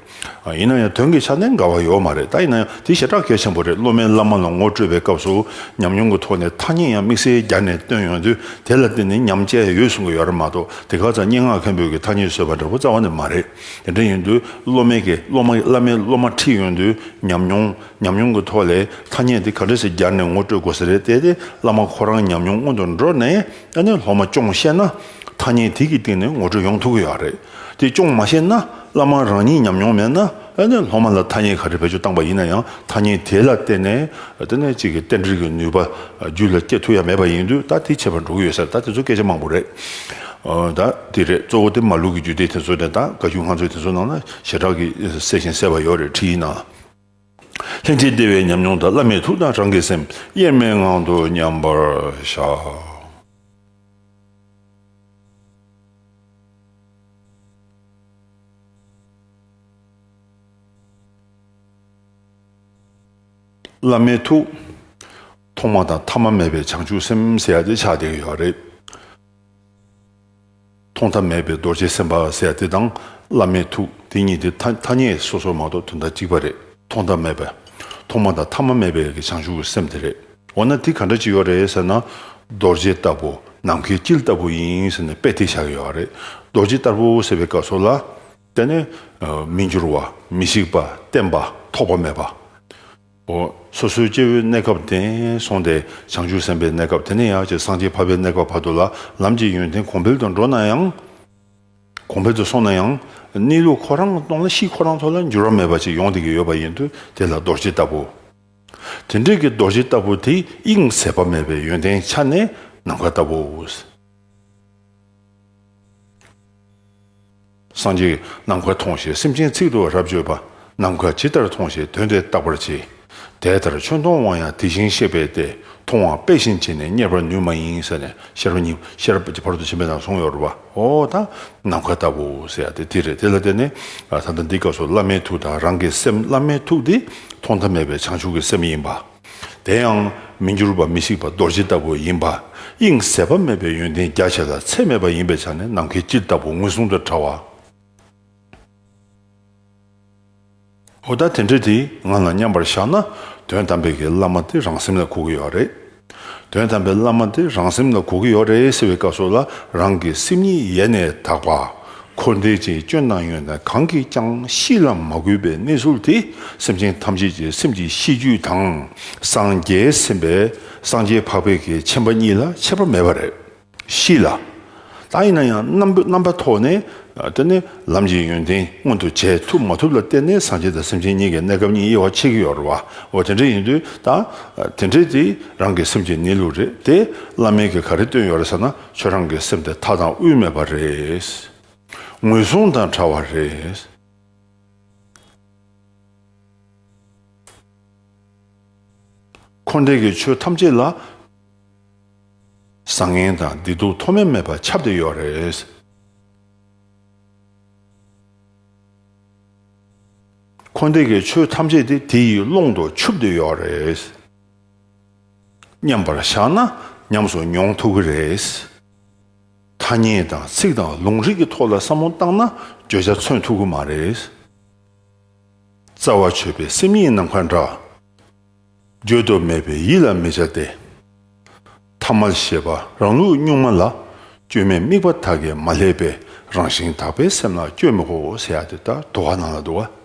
ཡིན་ན་ཡང་དོན་གྱི་ཆ་ནས་འགལ་བ་ཡོད་མ་རེད། ད་ཡིན་ན་ཡང་དེ་ཞེ་དྲག་གལ་ཆེན་པོ་རེད། སློབ་མས་བླ་མ་ལ་ངོ་སྤྲོད་པའི་སྐབས་སུ་ཉམས་མྱོང་གི་ཐོག་ནས་ཐ་སྙད་ཡང་དམིགས་བསལ་སྦྱར་ནས་བཏོན་ཡོང་དུས་དེ་ལ་བརྟེན་ནས་ཉམས་བཅས་ཡོད་གསུང་གི་ཡོད་རེད་མ་གཏོགས། དེ་ག་ཙམ་སྙན་ངག་མཁན་པོས་ཀྱི་ཐ་སྙད་བཟོས་པ་འདྲ་པོ་རྩ་བ་ནས་མ་རེད། དེ་འདྲ་ཡིན་དུས་སློབ་མས་ཀྱི་སློབ་མ་བླ་མས་སློབ་མ་ཁྲིད་ཡོང་དུས་ཉམས་མྱོང་ཉམས་མྱོང་གི་ཐོག་ལས་ཐ་སྙད་དེ་ག་འདྲ་ཞིག་སྦྱར་ནས་ངོ་སྤྲོད་དགོས་ས་རེད། དེ་དེ་བླ་མ་ཁོ་རང་ཉམས་མྱོང་སྔོན་དུ་འགྲོ་ནས་ཨ་ནི་སློབ་མ་སྐྱོང་ཤེས་ན་ཐ་སྙད་དེ་གི་སྟེང་ནས་ངོ་སྤྲོད་ཡོང་ཐུབ་ཀྱི་ཡོད་རེད། དེ་སྐྱོང་མ་ཤེས་ན་བླ་མ་རང་ཉིད་ཉམས་མྱོང་མེད་ན་ཨ་ནི་སློབ་མ་ལ་ཐ་སྙད་ག་རེ་བེད་སྤྱོད་བཏང་པ་ཡིན་ན་ཡང་ཐ་སྙད་དེ་ལ་བརྟེན་ནས་དེ་ནས་གཅིག་གི་རྟེན་འབྲེལ་གྱི་ནུས་པ་རྒྱུད་ལ་སྐྱེ་ཐུབ་ཡ་མེད་པ་ཡིན་དུས་ད་དེ་ཆད་པར་འགྲོ་གི་ཡོད་ས་རེད། ད་དེ་ཚོ་སྐད་ཆ་མང་པོ་རེད། ཨ་ད་དེ་རེད། གཙོ་བོ་དེ་མ་ལུས་ཀྱི་རྒྱུད་སྡེ་དེ་ཚོ་རེད། ད་བཀའ་བརྒྱུད་ཁང་ཚན་དེ་ཚོ་ནང་ལ་ཞེ་དྲག་གི་གསལ་ཞིང་གསལ་བ་ཡོད་རེད། ཁྲིད་ཡིག་ནང་། ལྷན་ཅིག་བདེ་བའི་ཉམས་མྱོང་དང་། བླ་མའི་ཐུགས་དང་རང་གི་སེམས། དབྱེར་མེད་ངང་དུ་མཉམ་པར་བཞག། བླ་མའི་ཐུགས། ཐོག་མ་དང་ཐ་མ་མེད་པའི་བྱང་ཆུབ་སེམས་ཟེར་ཡ་དེ་ཆགས་བསྡད་ཀྱི་ཡོད་རེད། ཐོག་མཐའ་མེད་པའི་རྡོ་རྗེ་སེམས་དཔའ་ཟེར་ཡ་དེ་དང་བླ་མའི་ཐུགས་དེ་གཉིས་དེ་ཐ་ཐ་སྙད་སོ་སོ་མ་གཏོགས་དོན་དག་གཅིག་པ་རེད། ཐོག་མཐའ་མེད་པ། ཐོག་མ་དང་ཐ་མ་མེད་པའི་གི་བྱང་ཆུབ་ཀྱི་སེམས་དེ་རེད། འོ་ན་དེ་ག་འདྲ་ཅིག་ཡོད་རེད་ཟེར་ན། རྡོ་རྗེ་ལྟ་བུ། ནམ་མཁའི་དཀྱིལ་ལྟ་བུ་ཡིན་ཟེར་ནས་དཔེ་དེ་བཞག་ཡོད་རེད། རྡོ་རྗེ་ལྟ་བུ་ཟེར་བའི་སྐབས་སུ་ལ། དེ་ནི་མི་འགྱུར་བ། མི་ཤིགས་པ། བརྟན་པ། ཐོགས་པ་མེད་པ། འོ། སོ་སོའི་སྐྱེ་བོའི་གནས་སྐབས་ནས་བཟུང་སྟེ་བྱང་ཆུབ་སེམས་དཔའི་གནས་སྐབས། དེ་ནས་ཡང་ཅིག་སངས་རྒྱས་འཕགས་པའི་གནས་སྐབས་བར་དུ་ལ་ལམ་གྱི་ཡོན་ཏན་གོང་འཕེལ་དུ་འགྲོ་ན་ཡང་། གོང་འཕེལ་དུ་སོང་ན་ཡང་གནས་ལུགས་ཁོ་རང་གི་སྟེང་ལ་གཤིས་ཁོ་རང་ཐོག་ལ་འགྱུར་བ་མེད་པ་ཅིག་ཡོང་བསྡད་ཀྱི་ཡོད་པ་ཡིན་དུས་དེ་ལ་རྡོ་རྗེ་ལྟ་བུ། དེ་འདྲའི་གི་རྡོ་རྗེ་ལྟ་བུ་དེ་དབྱིངས་ཟད་པ་མེད་པའི་ཡོན་ཏན་ཆ་ནས་ནམ་མཁའ་ལྟ་བུ། སངས་རྒྱས་ནམ་མཁའ་མཐོང་ཞིང་སེམས་ཅན་ཚིག་ཏུ་རབ་བརྗོད་པ། ནམ་མཁའ་ཇི་ལྟར་མཐོང་ཞིང་དོན་དེ་བརྟག་པར་བྱེད། དེ་ལྟར་ཆོས་མཐོང་བ་ཡང་དེ་བཞིན་གཤེགས་པས་ཏེ། མཐོང་བ་དཔེ་བཞིན་བྱས་ནས་རྙེད་པར་ནུས་མ་ཡིན་ཟེར་ནས་ཤེས་རབ་སྙིང་ཤེས་རབ་ཀྱི་ཕ་རོལ་ཏུ་ཕྱིན་པའི་ནང་གསུངས་ཡོད་རེད་པ། འོ་ད་ནམ་མཁའ་ལྟ་བུ་ཟེར་ཡ་དེ་དེ་རེད། དེ་ལ་བརྟེན་ནས་ད་ལྟ་འདི་སྐབས་སུ་བླ་མའི་ཐུགས་དང་རང་གི་སེམས། བླ་མའི་ཐུགས་དེ་ཐོག་མཐའ་མེད་པའི་བྱང་ཆུབ་ཀྱི་སེམས་ཡིན་པ། དེ་ཡང་མི་འགྱུར་བ། མི་ཤིགས་པ། རྡོ་རྗེ་ལྟ་བུ་ཡིན་པ། དབྱིངས་ཟད་པ་མེད་པའི་ཡོན་ཏན་རྒྱ་ཆེ་ལ་ཚད་མེད་པ་ཡིན་པའི་ཆ་ནས་ནམ་མཁའི་དཀྱིལ་ལྟ་བུ་ངོས་བཟུང་དུ་བྲལ་བ། འོ་ད་དེ་འདྲ་དེ་ངང་ལ་མཉམ་པར་བཞག་ན་དོན་དམ་པའི་གི་བླ་མ་དེ་རང་སེམས་ལ་གོ་གི་ཡོད་རེད། དོན་དམ་པའི་བླ་མ་དེ་རང་སེམས་ལ་གོ་གི་ཡོད་རེད་ཟེར་བའི་སྐབས་སུ་ལ་རང་གི་སེམས་ཉིད་ཡེ་ནས་དག་པ། འཁོར་འདས་ཀྱི་སྐྱོན་དང་ཡོན་ཏན་གང་གིས་ཀྱང་གཤིས་ལ་མ་གོས་པའི་གནས་ཚུལ་དེ་སེམས་ཅན་ཐམས་ཅད་ཀྱི་སེམས་ཀྱི་གཤིས་རྒྱུད་དང་སངས་རྒྱས་སེམས་དཔའི་སངས་རྒྱས་འཕགས་པའི་གི་མཁྱེན་པ་གཉིས་ལ་ཁྱད་པར་མེད་པ་རེད། གཤིས་ལ། ད་ཡིན་ན་ཡང་རྣམ་པ་རྣམ་པ་ཐོག་ནས་དེ་ནི་ལམ་གྱི་ཡོན་ཏན་མངོན་དུ་བྱེད་ཐུབ་མ་ཐུབ་ལ་བརྟེན་ནས་སངས་རྒྱས་དང་སེམས་ཅན་གཉིས་ཀྱི་གནས་སྐབས་གཉིས་དབྱེ་བ་ཕྱེ་གི་ཡོད་རེད་པ། འོ་དེ་འདྲ་ཡིན་དུས་ད་དེ་འདྲའི་དེ་རང་གི་སེམས་ཀྱི་གནས་ལུགས་རེད་དེ། བླ་མས་ཀྱི་ག་རེ་སྟོན་ཡོད་རེད་ཟེར་ན། ཁྱོད་རང་གི་སེམས་དེ་མཐའ་དང་དབུས་མེད་པ་རེད། ངོས་བཟུང་དང་བྲལ་བ་རེད། འཁོར་འདས་ཀྱི་ཆོས་ཐམས་ཅད་ལ་བཟང་ངན་དང་བདེ་སྡུག་མཐོ་དམན་མེད་པར་ཁྱབ་བསྡད་ཡོད་རེད། འཁོར་འདས་ཀྱི་ཆོས་ཐམས་ཅད་དེ་དེ་ཡི་ཀློང་དུ་ཆུབ་བསྡད་ཡོད་རེད། མཉམ་པར་བཞག་ན་ཉམས་སུ་མྱོང་ཐུབ་ཀྱི་རེད། ཐ་སྙད་དང་ཚིག་དང་ལུང་རིགས་ཀྱི་ཐོག་ལ་བསམ་བློ་བཏང་ན་བརྗོད་བྱ་མཚོན་ཐུབ་ཀྱི་མ་རེད། རྩ་བ་ཆོད་པའི་སེམས་ཉིད་ནམ་མཁའ་འདྲ། བརྗོད་དུ་མེད་པའི་ཡིད་ལ་མི་བྱ་སྟེ། ཐ་མལ་ཤེས་པ་རང་ལུགས་གཉུག་མ་ལ། སྐྱོན་མེད་དམིགས་པ་དག་གིས་མ་བསླད་པའི། རང་བཞིན་དག་པའི་སེམས་ལ་སྐྱོན་མི་དགོས་ཟེར་ཡ་དེ་ད་དོ་བ་ནང་ལ་འདུག་བ།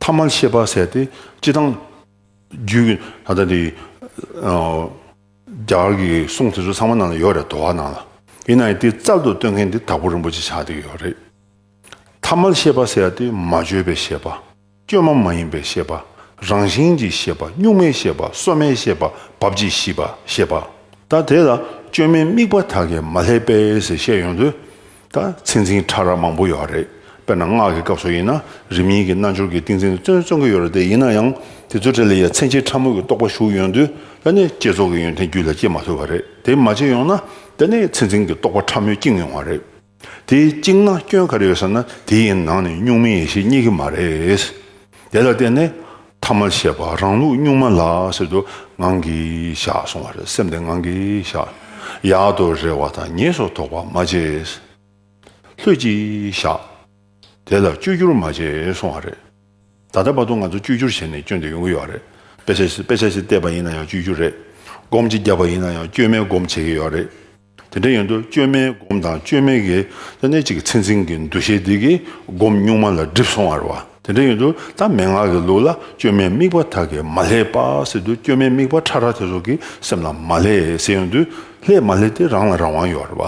ཐ་མལ་ཤེས་པ་ཟེར་ཏེ་སྤྱི་བཏང་རྒྱུད་ད་ལྟ་འདི་རྒྱ་གར་གྱི་གསུང་དེ་ཚོ་ཚང་མ་ནང་ལ་ཡོད་རེད། དོ་བ་ནང་ལ། ཡིན་ན་ཡང་དེ་རྩལ་དུ་སྟོན་མཁན་དེ་དྭགས་པོ་རིན་པོ་ཆེ་ཆགས་བསྡད་ཀྱི་ཡོད་རེད། ཐ་མལ་ཤེས་པ་ཟེར་ཡ་དེ་མ་བཅོས་པའི་ཤེས་པ། བཅོས་མ་མ་ཡིན་པའི་ཤེས་པ། རང་བཞིན་གྱི་ཤེས་པ། གཉུག་མའི་ཤེས་པ། སོ་མའི་ཤེས་པ། བབ་ཀྱི་ཤེས་པ་ཤེས་པ། ད་དེ་ལ་བཅོས་མའི་དམིགས་པ་དག་གིས་མ་བསླད་པས་ཟེར་བཤད་ཡོང་དུས། ད་མཚན་འཛིན་ཕྲ་རགས་མང་པོ་ཡོད་རེད། དཔེར་ན་སྔགས་ཀྱི་སྐབས་སུ་ཡིན་ན་རིམ་གཉིས་ཀྱི་རྣལ་འབྱོར་གྱི་ཏིང་འཛིན་དུ་བརྩོན་བརྩོན་གྱི་ཡོད་རེད་དེ། ཡིན་ན་ཡང་དེ་ཚོ་གྲས་ལ་ཡང་མཚན་བཅས་ཕྲ་མོ་གི་རྟོགས་པ་ཞུགས་ཡོང་དུས། ད་ནི་བསྐྱེད་རྫོགས་ཀྱི་ཡོན་ཏན་རྒྱུད་ལ་སྐྱེ་མ་ཐུབ་པ་རེད། དེ་མ་བྱས་ཡོང་ན་ད་ནི་མཚན་འཛིན་གྱི་རྟོགས་པ་ཕྲ་མོས་བཅིངས་ཡོང་བ་རེད། དེའི་བཅིངས་ན་སྐྱོན་ག་རེ་ཡོད་ཟེར་ན། དེ་ཡི་ནང་ནས་གཉུག་མའི་ཡེ་ཤེས་རྙེད་ཀྱི་མ་རེད། དེ་ལ་བརྟེན་ནས་ཐ་མལ་ཤེས་པ་རང་ལུགས་གཉུག་མ་ལ་ཟེར་དུས། ངང་གིས་བཞག་གསུང་བ་རེད། སེམས་དེ་ངང་གིས་བཞག་ཡག་ཏུ་རེ་བ་དང་ཉེས་སུ་དོགས་པ་མ་བྱེད། ལྷོད་ཀྱིས་བཞག་དེ་ལ་བཅོས་བསྒྱུར་མ་བྱེད་གསུང་བ་རེད། ད་ལྟ་བར་དུ་ང་ཚོ་བཅོས་བསྒྱུར་བྱས་ནས་སྐྱོན་དེ་ཡོང་གི་ཡོད་རེད། དཔེ་ཆ་ཞིག་དཔེ་ཆ་ཞིག་བལྟས་པ་ཡིན་ན་ཡང་བཅོས་བསྒྱུར་རེད། སྒོམ་གཅིག་བརྒྱབ་པ་ཡིན་ན་ཡང་བཅོས་མའི་སྒོམ་བྱེད་ཀྱི་ཡོད་རེད། དེ་འདྲ་ཡིན་དུས་བཅོས་མའི་སྒོམ་དང་བཅོས་མའི་གི་ད་ནི་གཅིག་གི་མཚན་འཛིན་གྱི་འདུ་ཤེས་འདི་གིས་སྒོམ་གཉུག་མ་ལ་སྒྲིབ་སོང་བ་རེད་བ། དེ་འདྲ་ཡིན་དུས་ད་མན་ངག་གི་ལུགས་ལ་བཅོས་མའི་དམིགས་པ་དག་གིས་མ་བསླད་པ་ཟེར་དུས། བཅོས་མའི་དམིགས་པ་ཕྲ་རགས་དེ་ཚོ་གིས་སེམས་ལ་མ་བསླད་ཟེར་ཡོང་དུས། བསླད་མ་བསླད་དེ་རང་ལ་རང་དབང་ཡོད་རེད་བ།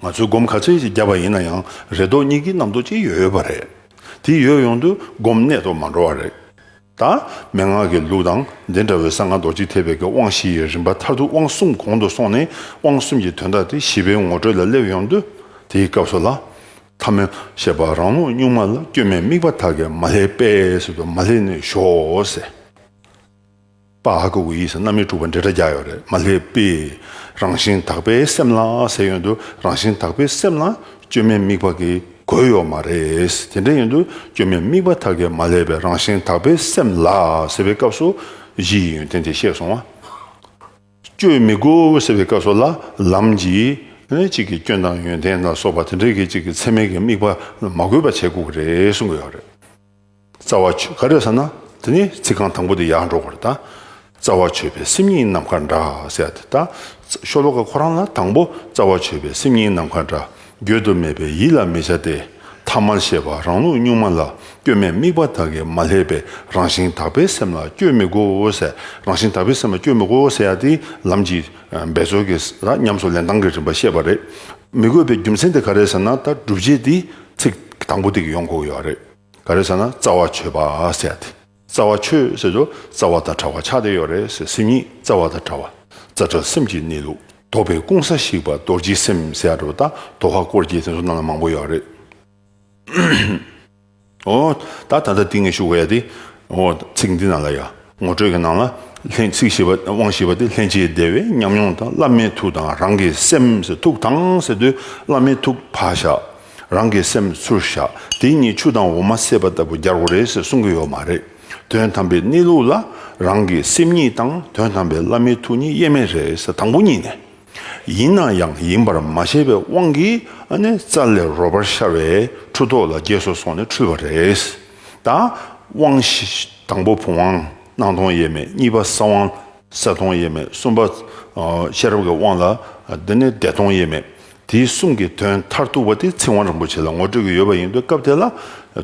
ང་ཚོས་སྒོམ་ག་ཚོད་ཅིག་བརྒྱབ་པ་ཡིན་ན་ཡང་རེ་དོགས་གཉིས་ཀྱི་རྣམ་རྟོག་ཅིག་ཡོད་ཡོད་པ་རེད། དེ་ཡོད་ཡོང་དུས་སྒོམ་གནད་དུ་མ་འགྲོ་བ་རེད། ད་མན་ངག་གི་ལུགས་དང་འདི་འདྲ་བའི་གསང་སྔགས་རྡོ་རྗེ་ཐེག་པའི་གི་དབང་བཞི་ཡི་རིམ་པ་མཐར་ཐུག་དབང་གསུམ་གོང་དུ་སོང་ནས། དབང་གསུམ་གྱི་དོན་དག་དེ་བཞི་པའི་ངོ་སྤྲོད་ལ་སླེབས་ཡོང་དུས། དེའི་སྐབས་སུ་ལ། ཐ་མལ་ཤེས་པ་རང་ལུགས་གཉུག་མ་ལ། བཅོས་མའི་དམིགས་པ་དག་གིས་མ་བསླད་པས་ཟེར་དུས། མ་བསླད་ནས་ཞོག་ཟེར། པ་ཨ་ག་གུ་ཡི་ཟེར་རྣམ་དབྱེ་དྲུག་པ་འབྲེལ་སྒྲ་རྒྱག་ཡོད་རེད། མ་བསླད་པས་རང་བཞིན་དག་པའི་སེམས་ལ་ཟེར་ཡོང་དུས། རང་བཞིན་དག་པའི་སེམས་ལ་བཅོས་མའི་དམིགས་པ་གིས་གོས་ཡོད་མ་རེད། དེ་འདྲ་ཡིན་དུས་བཅོས་མའི་དམིགས་པ་དག་གིས་མ་བསླད་པའི་རང་བཞིན་དག་པའི་སེམས་ལ་ཟེར་བའི་སྐབས་སུ་གཞི་ཡི་ཡོན་ཏན་དེ་བཤད་སོང་བ། བཅོས་མི་དགོས་ཟེར་བའི་སྐབས་སུ་ལ་ལམ་གྱི་ནི་གཅིག་གི་སྐྱོན་དང་ཡོན་ཏན་ལ་སོགས་པ་དེ་འདྲའི་གི་གཅིག་གི་ཚད་མའི་གི་དམིགས་པ་མ་དགོས་པ་བྱེད་དགོས་ཀྱི་རེད་གསུང་གི་ཡོད་རེད། རྩ་བ་ཆོད་ག་རེ་ཟེར་ན། དེ་ནི་ཚིག་རྐང་དང་པོ་དེ་ཡར་འགྲོ་དགོས་རེད་ད། རྩ་བ་ཆོད་པའི་སེམས་ཉིད་ནམ་མཁའ་འདྲ་ཟེར་ཡ་དེ། ད་ཤོ་ལོ་ཀ་ཁོ་རང་ལ་དང་པོ་རྩ་བ་ཆོད་པའི་སེམས་ཉིད་ནམ་མཁའ་འདྲ། བརྗོད་དུ་མེད་པའི་ཡིད་ལ་མི་བྱ་སྟེ། ཐ་མལ་ཤེས་པ་རང་ལུགས་གཉུག་མ་ལ། བཅོས་མའི་དམིགས་པ་དག་གིས་མ་བསླད་པའི། རང་བཞིན་དག་པའི་སེམས་ལ་བཅོས་མི་དགོས་ཟེར། རང་བཞིན་དག་པའི་སེམས་ལ་བཅོས་མི་དགོས་ཟེར་ཡ་དེ་ལམ་གྱི་འབད་རྩོལ་གྱི་ཉམས་སུ་ལེན་སྟངས་ཀྱི་རིམ་པ་བཤད་པ་རེད། མི་དགོས་པའི་རྒྱུ་མཚན་དེ་ག་རེ་ཟེར་ན། ད་སྒྲུབ་བྱེད་དེ་ཚིག་དང་པོ་དེ་གི་ཡོང་དགོས་ཡོད་རེད། ག་རེ་ཟེར་ན། རྩ་བ་ཆོད་པ་ཟེར་ཡ་དེ། རྩ་བ་ཆོད་ཟེར་དུས་རྩ་བ་དང་བྲལ་བ་ཆགས་བསྡད་ཡོད་རེད་ཟེར། སེམས་ཉིད་རྩ་བ་དང་བྲལ་བ། རྩ་བྲལ་སེམས་ཀྱི་གནས་ལུགས། དོགས་པའི་ཀུན་ས་ཞིག་པ་རྡོ་རྗེའི་སེམས་ཟེར་ཡ་འདྲ་བོ། ད་དོ་ཧ་སྐོར་གྱི་དེ་ཚོ་ནང་ལ་མང་པོ་ཡོད་རེད། འོ། ད་ད་ལྟ་དེ་ངས་ཞུ་དགོས་ཡ་དེ། འོ། ཚིག་འདི་ནང་ལ་ཡ། ངོ་སྤྲོད་ཀྱི་ནང་ལ། ལྷན། ཚིག་བཞི་པ། དབང་བཞི་པ་དེ། ལྷན་སྐྱེས་བདེ་བའི་ཉམས་མྱོང་དང་། བླ་མའི་ཐུགས་དང་རང་གི་སེམས་ཟེར། ཐུགས་དང་ཟེར་དུས་བླ་མའི་ཐུགས་ཕར་བཞག་རང་གི་སེམས་ཚུར་བཞག་དེ་གཉིས་ཆུ་དང་འོ་མ་བསྲེས་པ་ལྟ་བུ་རྒྱག་དགོས་རེད་ཟེར་གསུང་གི་ཡོད་མ་རེད། དོན་དམ་པའི་གནས་ལུགས་ལ་རང་གི་སེམས་ཉིད་དང་དོན་དམ་པའི་བླ་མའི་ཐུགས་ཉིད་དབྱེར་མེད་རེད་ཟེར། དང་པོ་ཉིད་ནས། ཡིན་ན་ཡང་ཡིན་པར་མ་ཤེས་པའི་དབང་གིས་ཨ་ནི་རྩ་ལས་རོལ་པར་ཤར་བའི་འཁྲུལ་རྟོག་ལ་རྗེས་སུ་སོང་ནས་འཁྲུལ་བ་རེད། ད་དབང་བཞི། དང་པོ་བུམ་དབང་སྣང་སྟོང་དབྱེར་མེད། གཉིས་པ་གསང་དབང་གསལ་སྟོང་དབྱེར་མེད། གསུམ་པ་ཨ་ཤེས་རབ་ཀྱི་དབང་ལ། འདི་ནི་བདེ་སྟོང་དབྱེར་མེད། དེའི་གསུམ་གྱི་དོན་མཐར་ཐུག་པ་དེ་ཚིག་དབང་རིན་པོ་ཆེ་ལ་ངོ་སྤྲོད་ཀྱི་ཡོད་པ་ཡིན་དུས། སྐབས་དེ་ལ་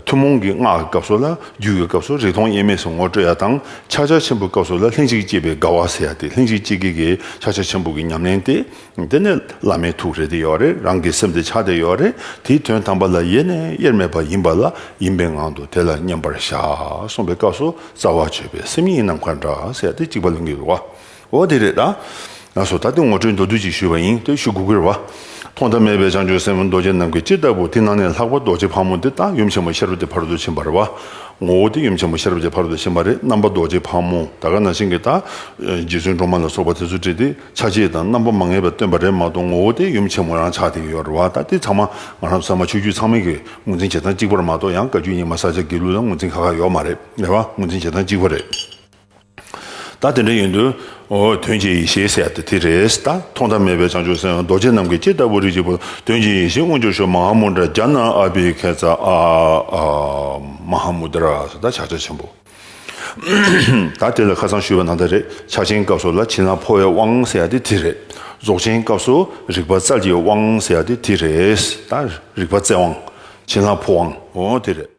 ཐུན་མོང་གི་སྔགས་ཀྱི་སྐབས་སུ་ལ། རྒྱུད་ཀྱི་སྐབས་སུ་རིག་སྟོང་དབྱེར་མེད་ཟེར་ངོ་སྤྲོད་ཡ་དང་། ཕྱག་རྒྱ་ཆེན་པོའི་སྐབས་སུ་ལ་ལྷན་ཅིག་སྐྱེས་པའི་དགའ་བ་ཟེར་ཡ་དེ། ལྷན་ཅིག་སྐྱེས་དགའི་གི་ཕྱག་རྒྱ་ཆེན་པོ་གི་ཉམས་ལེན་དེ། དེ་ནི་བླ་མའི་ཐུགས་རེད་དེ་ཡོད་རེད། རང་གི་སེམས་དེ་ཆགས་བསྡད་ཡོད་རེད། དེའི་དོན་དམ་པ་ལ་ཡེ་ནས་དབྱེར་མེད་པ་ཡིན་པ་ལ། ཡིན་པའི་ངང་དུ་དེ་ལ་མཉམ་པར་བཞག་གསུངས་པའི་སྐབས་སུ། རྩ་བ་ཆོད་པའི་སེམས་ཉིད་ནམ་མཁའ་འདྲ་ཟེར་ཡ་དེ་གཅིག་པ་ལོན་གྱི་འདུག་བ། འོ་དེ་རེད་ད། ལགས་སོ། ད་དེ་ངོ་སྤྲོད་མདོར་བསྡུས་ཅིག་ཞུས་པ་ཡིན། དེ་ཞུ་དགོས་ཀྱི་རེད་བ། ཐོག་མཐའ་མེད་པའི་བྱང་ཆུབ་སེམས་རྡོ་རྗེ་ནམ་མཁའི་སྤྱི་ལྟ་བུ། དེ་ནང་ནས་ལྷག་པ་རྡོ་རྗེ་ཕག་མོ་འདི། ད་ཡུམ་ཆེན་མོ་ཤེས་རབ་ཀྱི་ཕ་རོལ་ཏུ་ཕྱིན་པ་རེད་བ། ངོ་བོ་དེ་ཡུམ་ཆེན་མོ་ཤེས་རབ་ཀྱི་ཕ་རོལ་ཏུ་ཕྱིན་པ་རེད། རྣམ་པ་རྡོ་རྗེ་ཕག་མོ། ད་ག་ནང་བཞིན་གྱི་ད་རྗེ་བཙུན་སྒྲོལ་མ་ལ་སོགས་པ་དེ་ཚོ་བྲིས་ཏེ། ཆ་བྱད་དང་རྣམ་པ་མ་ངེས་པ་སྟོན་པ་རེད་མ་གཏོགས། ངོ་བོ་དེ་ཡུམ་ཆེན་མོ་རང་ཆགས་བསྡད་ཀྱི་ཡོད་རེད་བ། ད་དེ་ཚང་མ་ང་རང་ཚང་མ་ཆོས་བརྒྱུད་ཚང་མའི་གི་ངོས་འཛིན་བྱེད་སྟངས་གཅིག་པ་རེད་མ་གཏོགས། ཡང་བཀའ་བརྒྱུད་རྙིང་མ་ས་སྐྱ་དགེ་ལུགས་ལ་ངོས་འཛིན་ཁ་ཁ་ཡོད་མ་རེད། རེད་བ། ངོས་འཛིན་བྱེད་སྟངས་གཅིག་པ་རེད། ད་དེ་འདྲ་ཡིན་དུས། འོ། དོན་གྱི་ཡེ་ཤེས་ཟེར་ཡ་དེ་དེ་རེད། ད་ཐོག་མཐའ་མེད་པའི་བྱང་ཆུབ་སེམས་རྡོ་རྗེ་ནམ་མཁའི་སྤྱི་ལྟ་བུ་རིགས་ཀྱི་བུ། དོན་གྱི་ཡེ་ཤེས་དབང་ཕྱུག་ཤོག་མ་ཧཱ་མུ་དྲ་ཛྙཱ་ན་ཨ་བྷི་ཥིག་ཙ་ཨ་ཨ་མ་ཧཱ་མུ་དྲ་ཟེར། ད་ཕྱག་རྒྱ་ཆེན་པོ། ད་དེ་ལ་ཁ་སང་ཞུས་པ་ནང་ལྟར་རེད། ཕྱག་ཆེན་སྐབས་སུ་ལ་བྱིན་རླབས་འཕོ་བའི་དབང་ཟེར་ཡ་དེ་དེ་རེད། རྫོགས་ཆེན་སྐབས་སུ་རིག་པ་བསྩལ་གྱི་དབང་ཟེར་ཡ་དེ་དེ་རེད། ད་རིག་པ་བསྩལ་དབང་། བྱིན་རླབས་འཕོ་དབང་། འོ་དེ་རེད།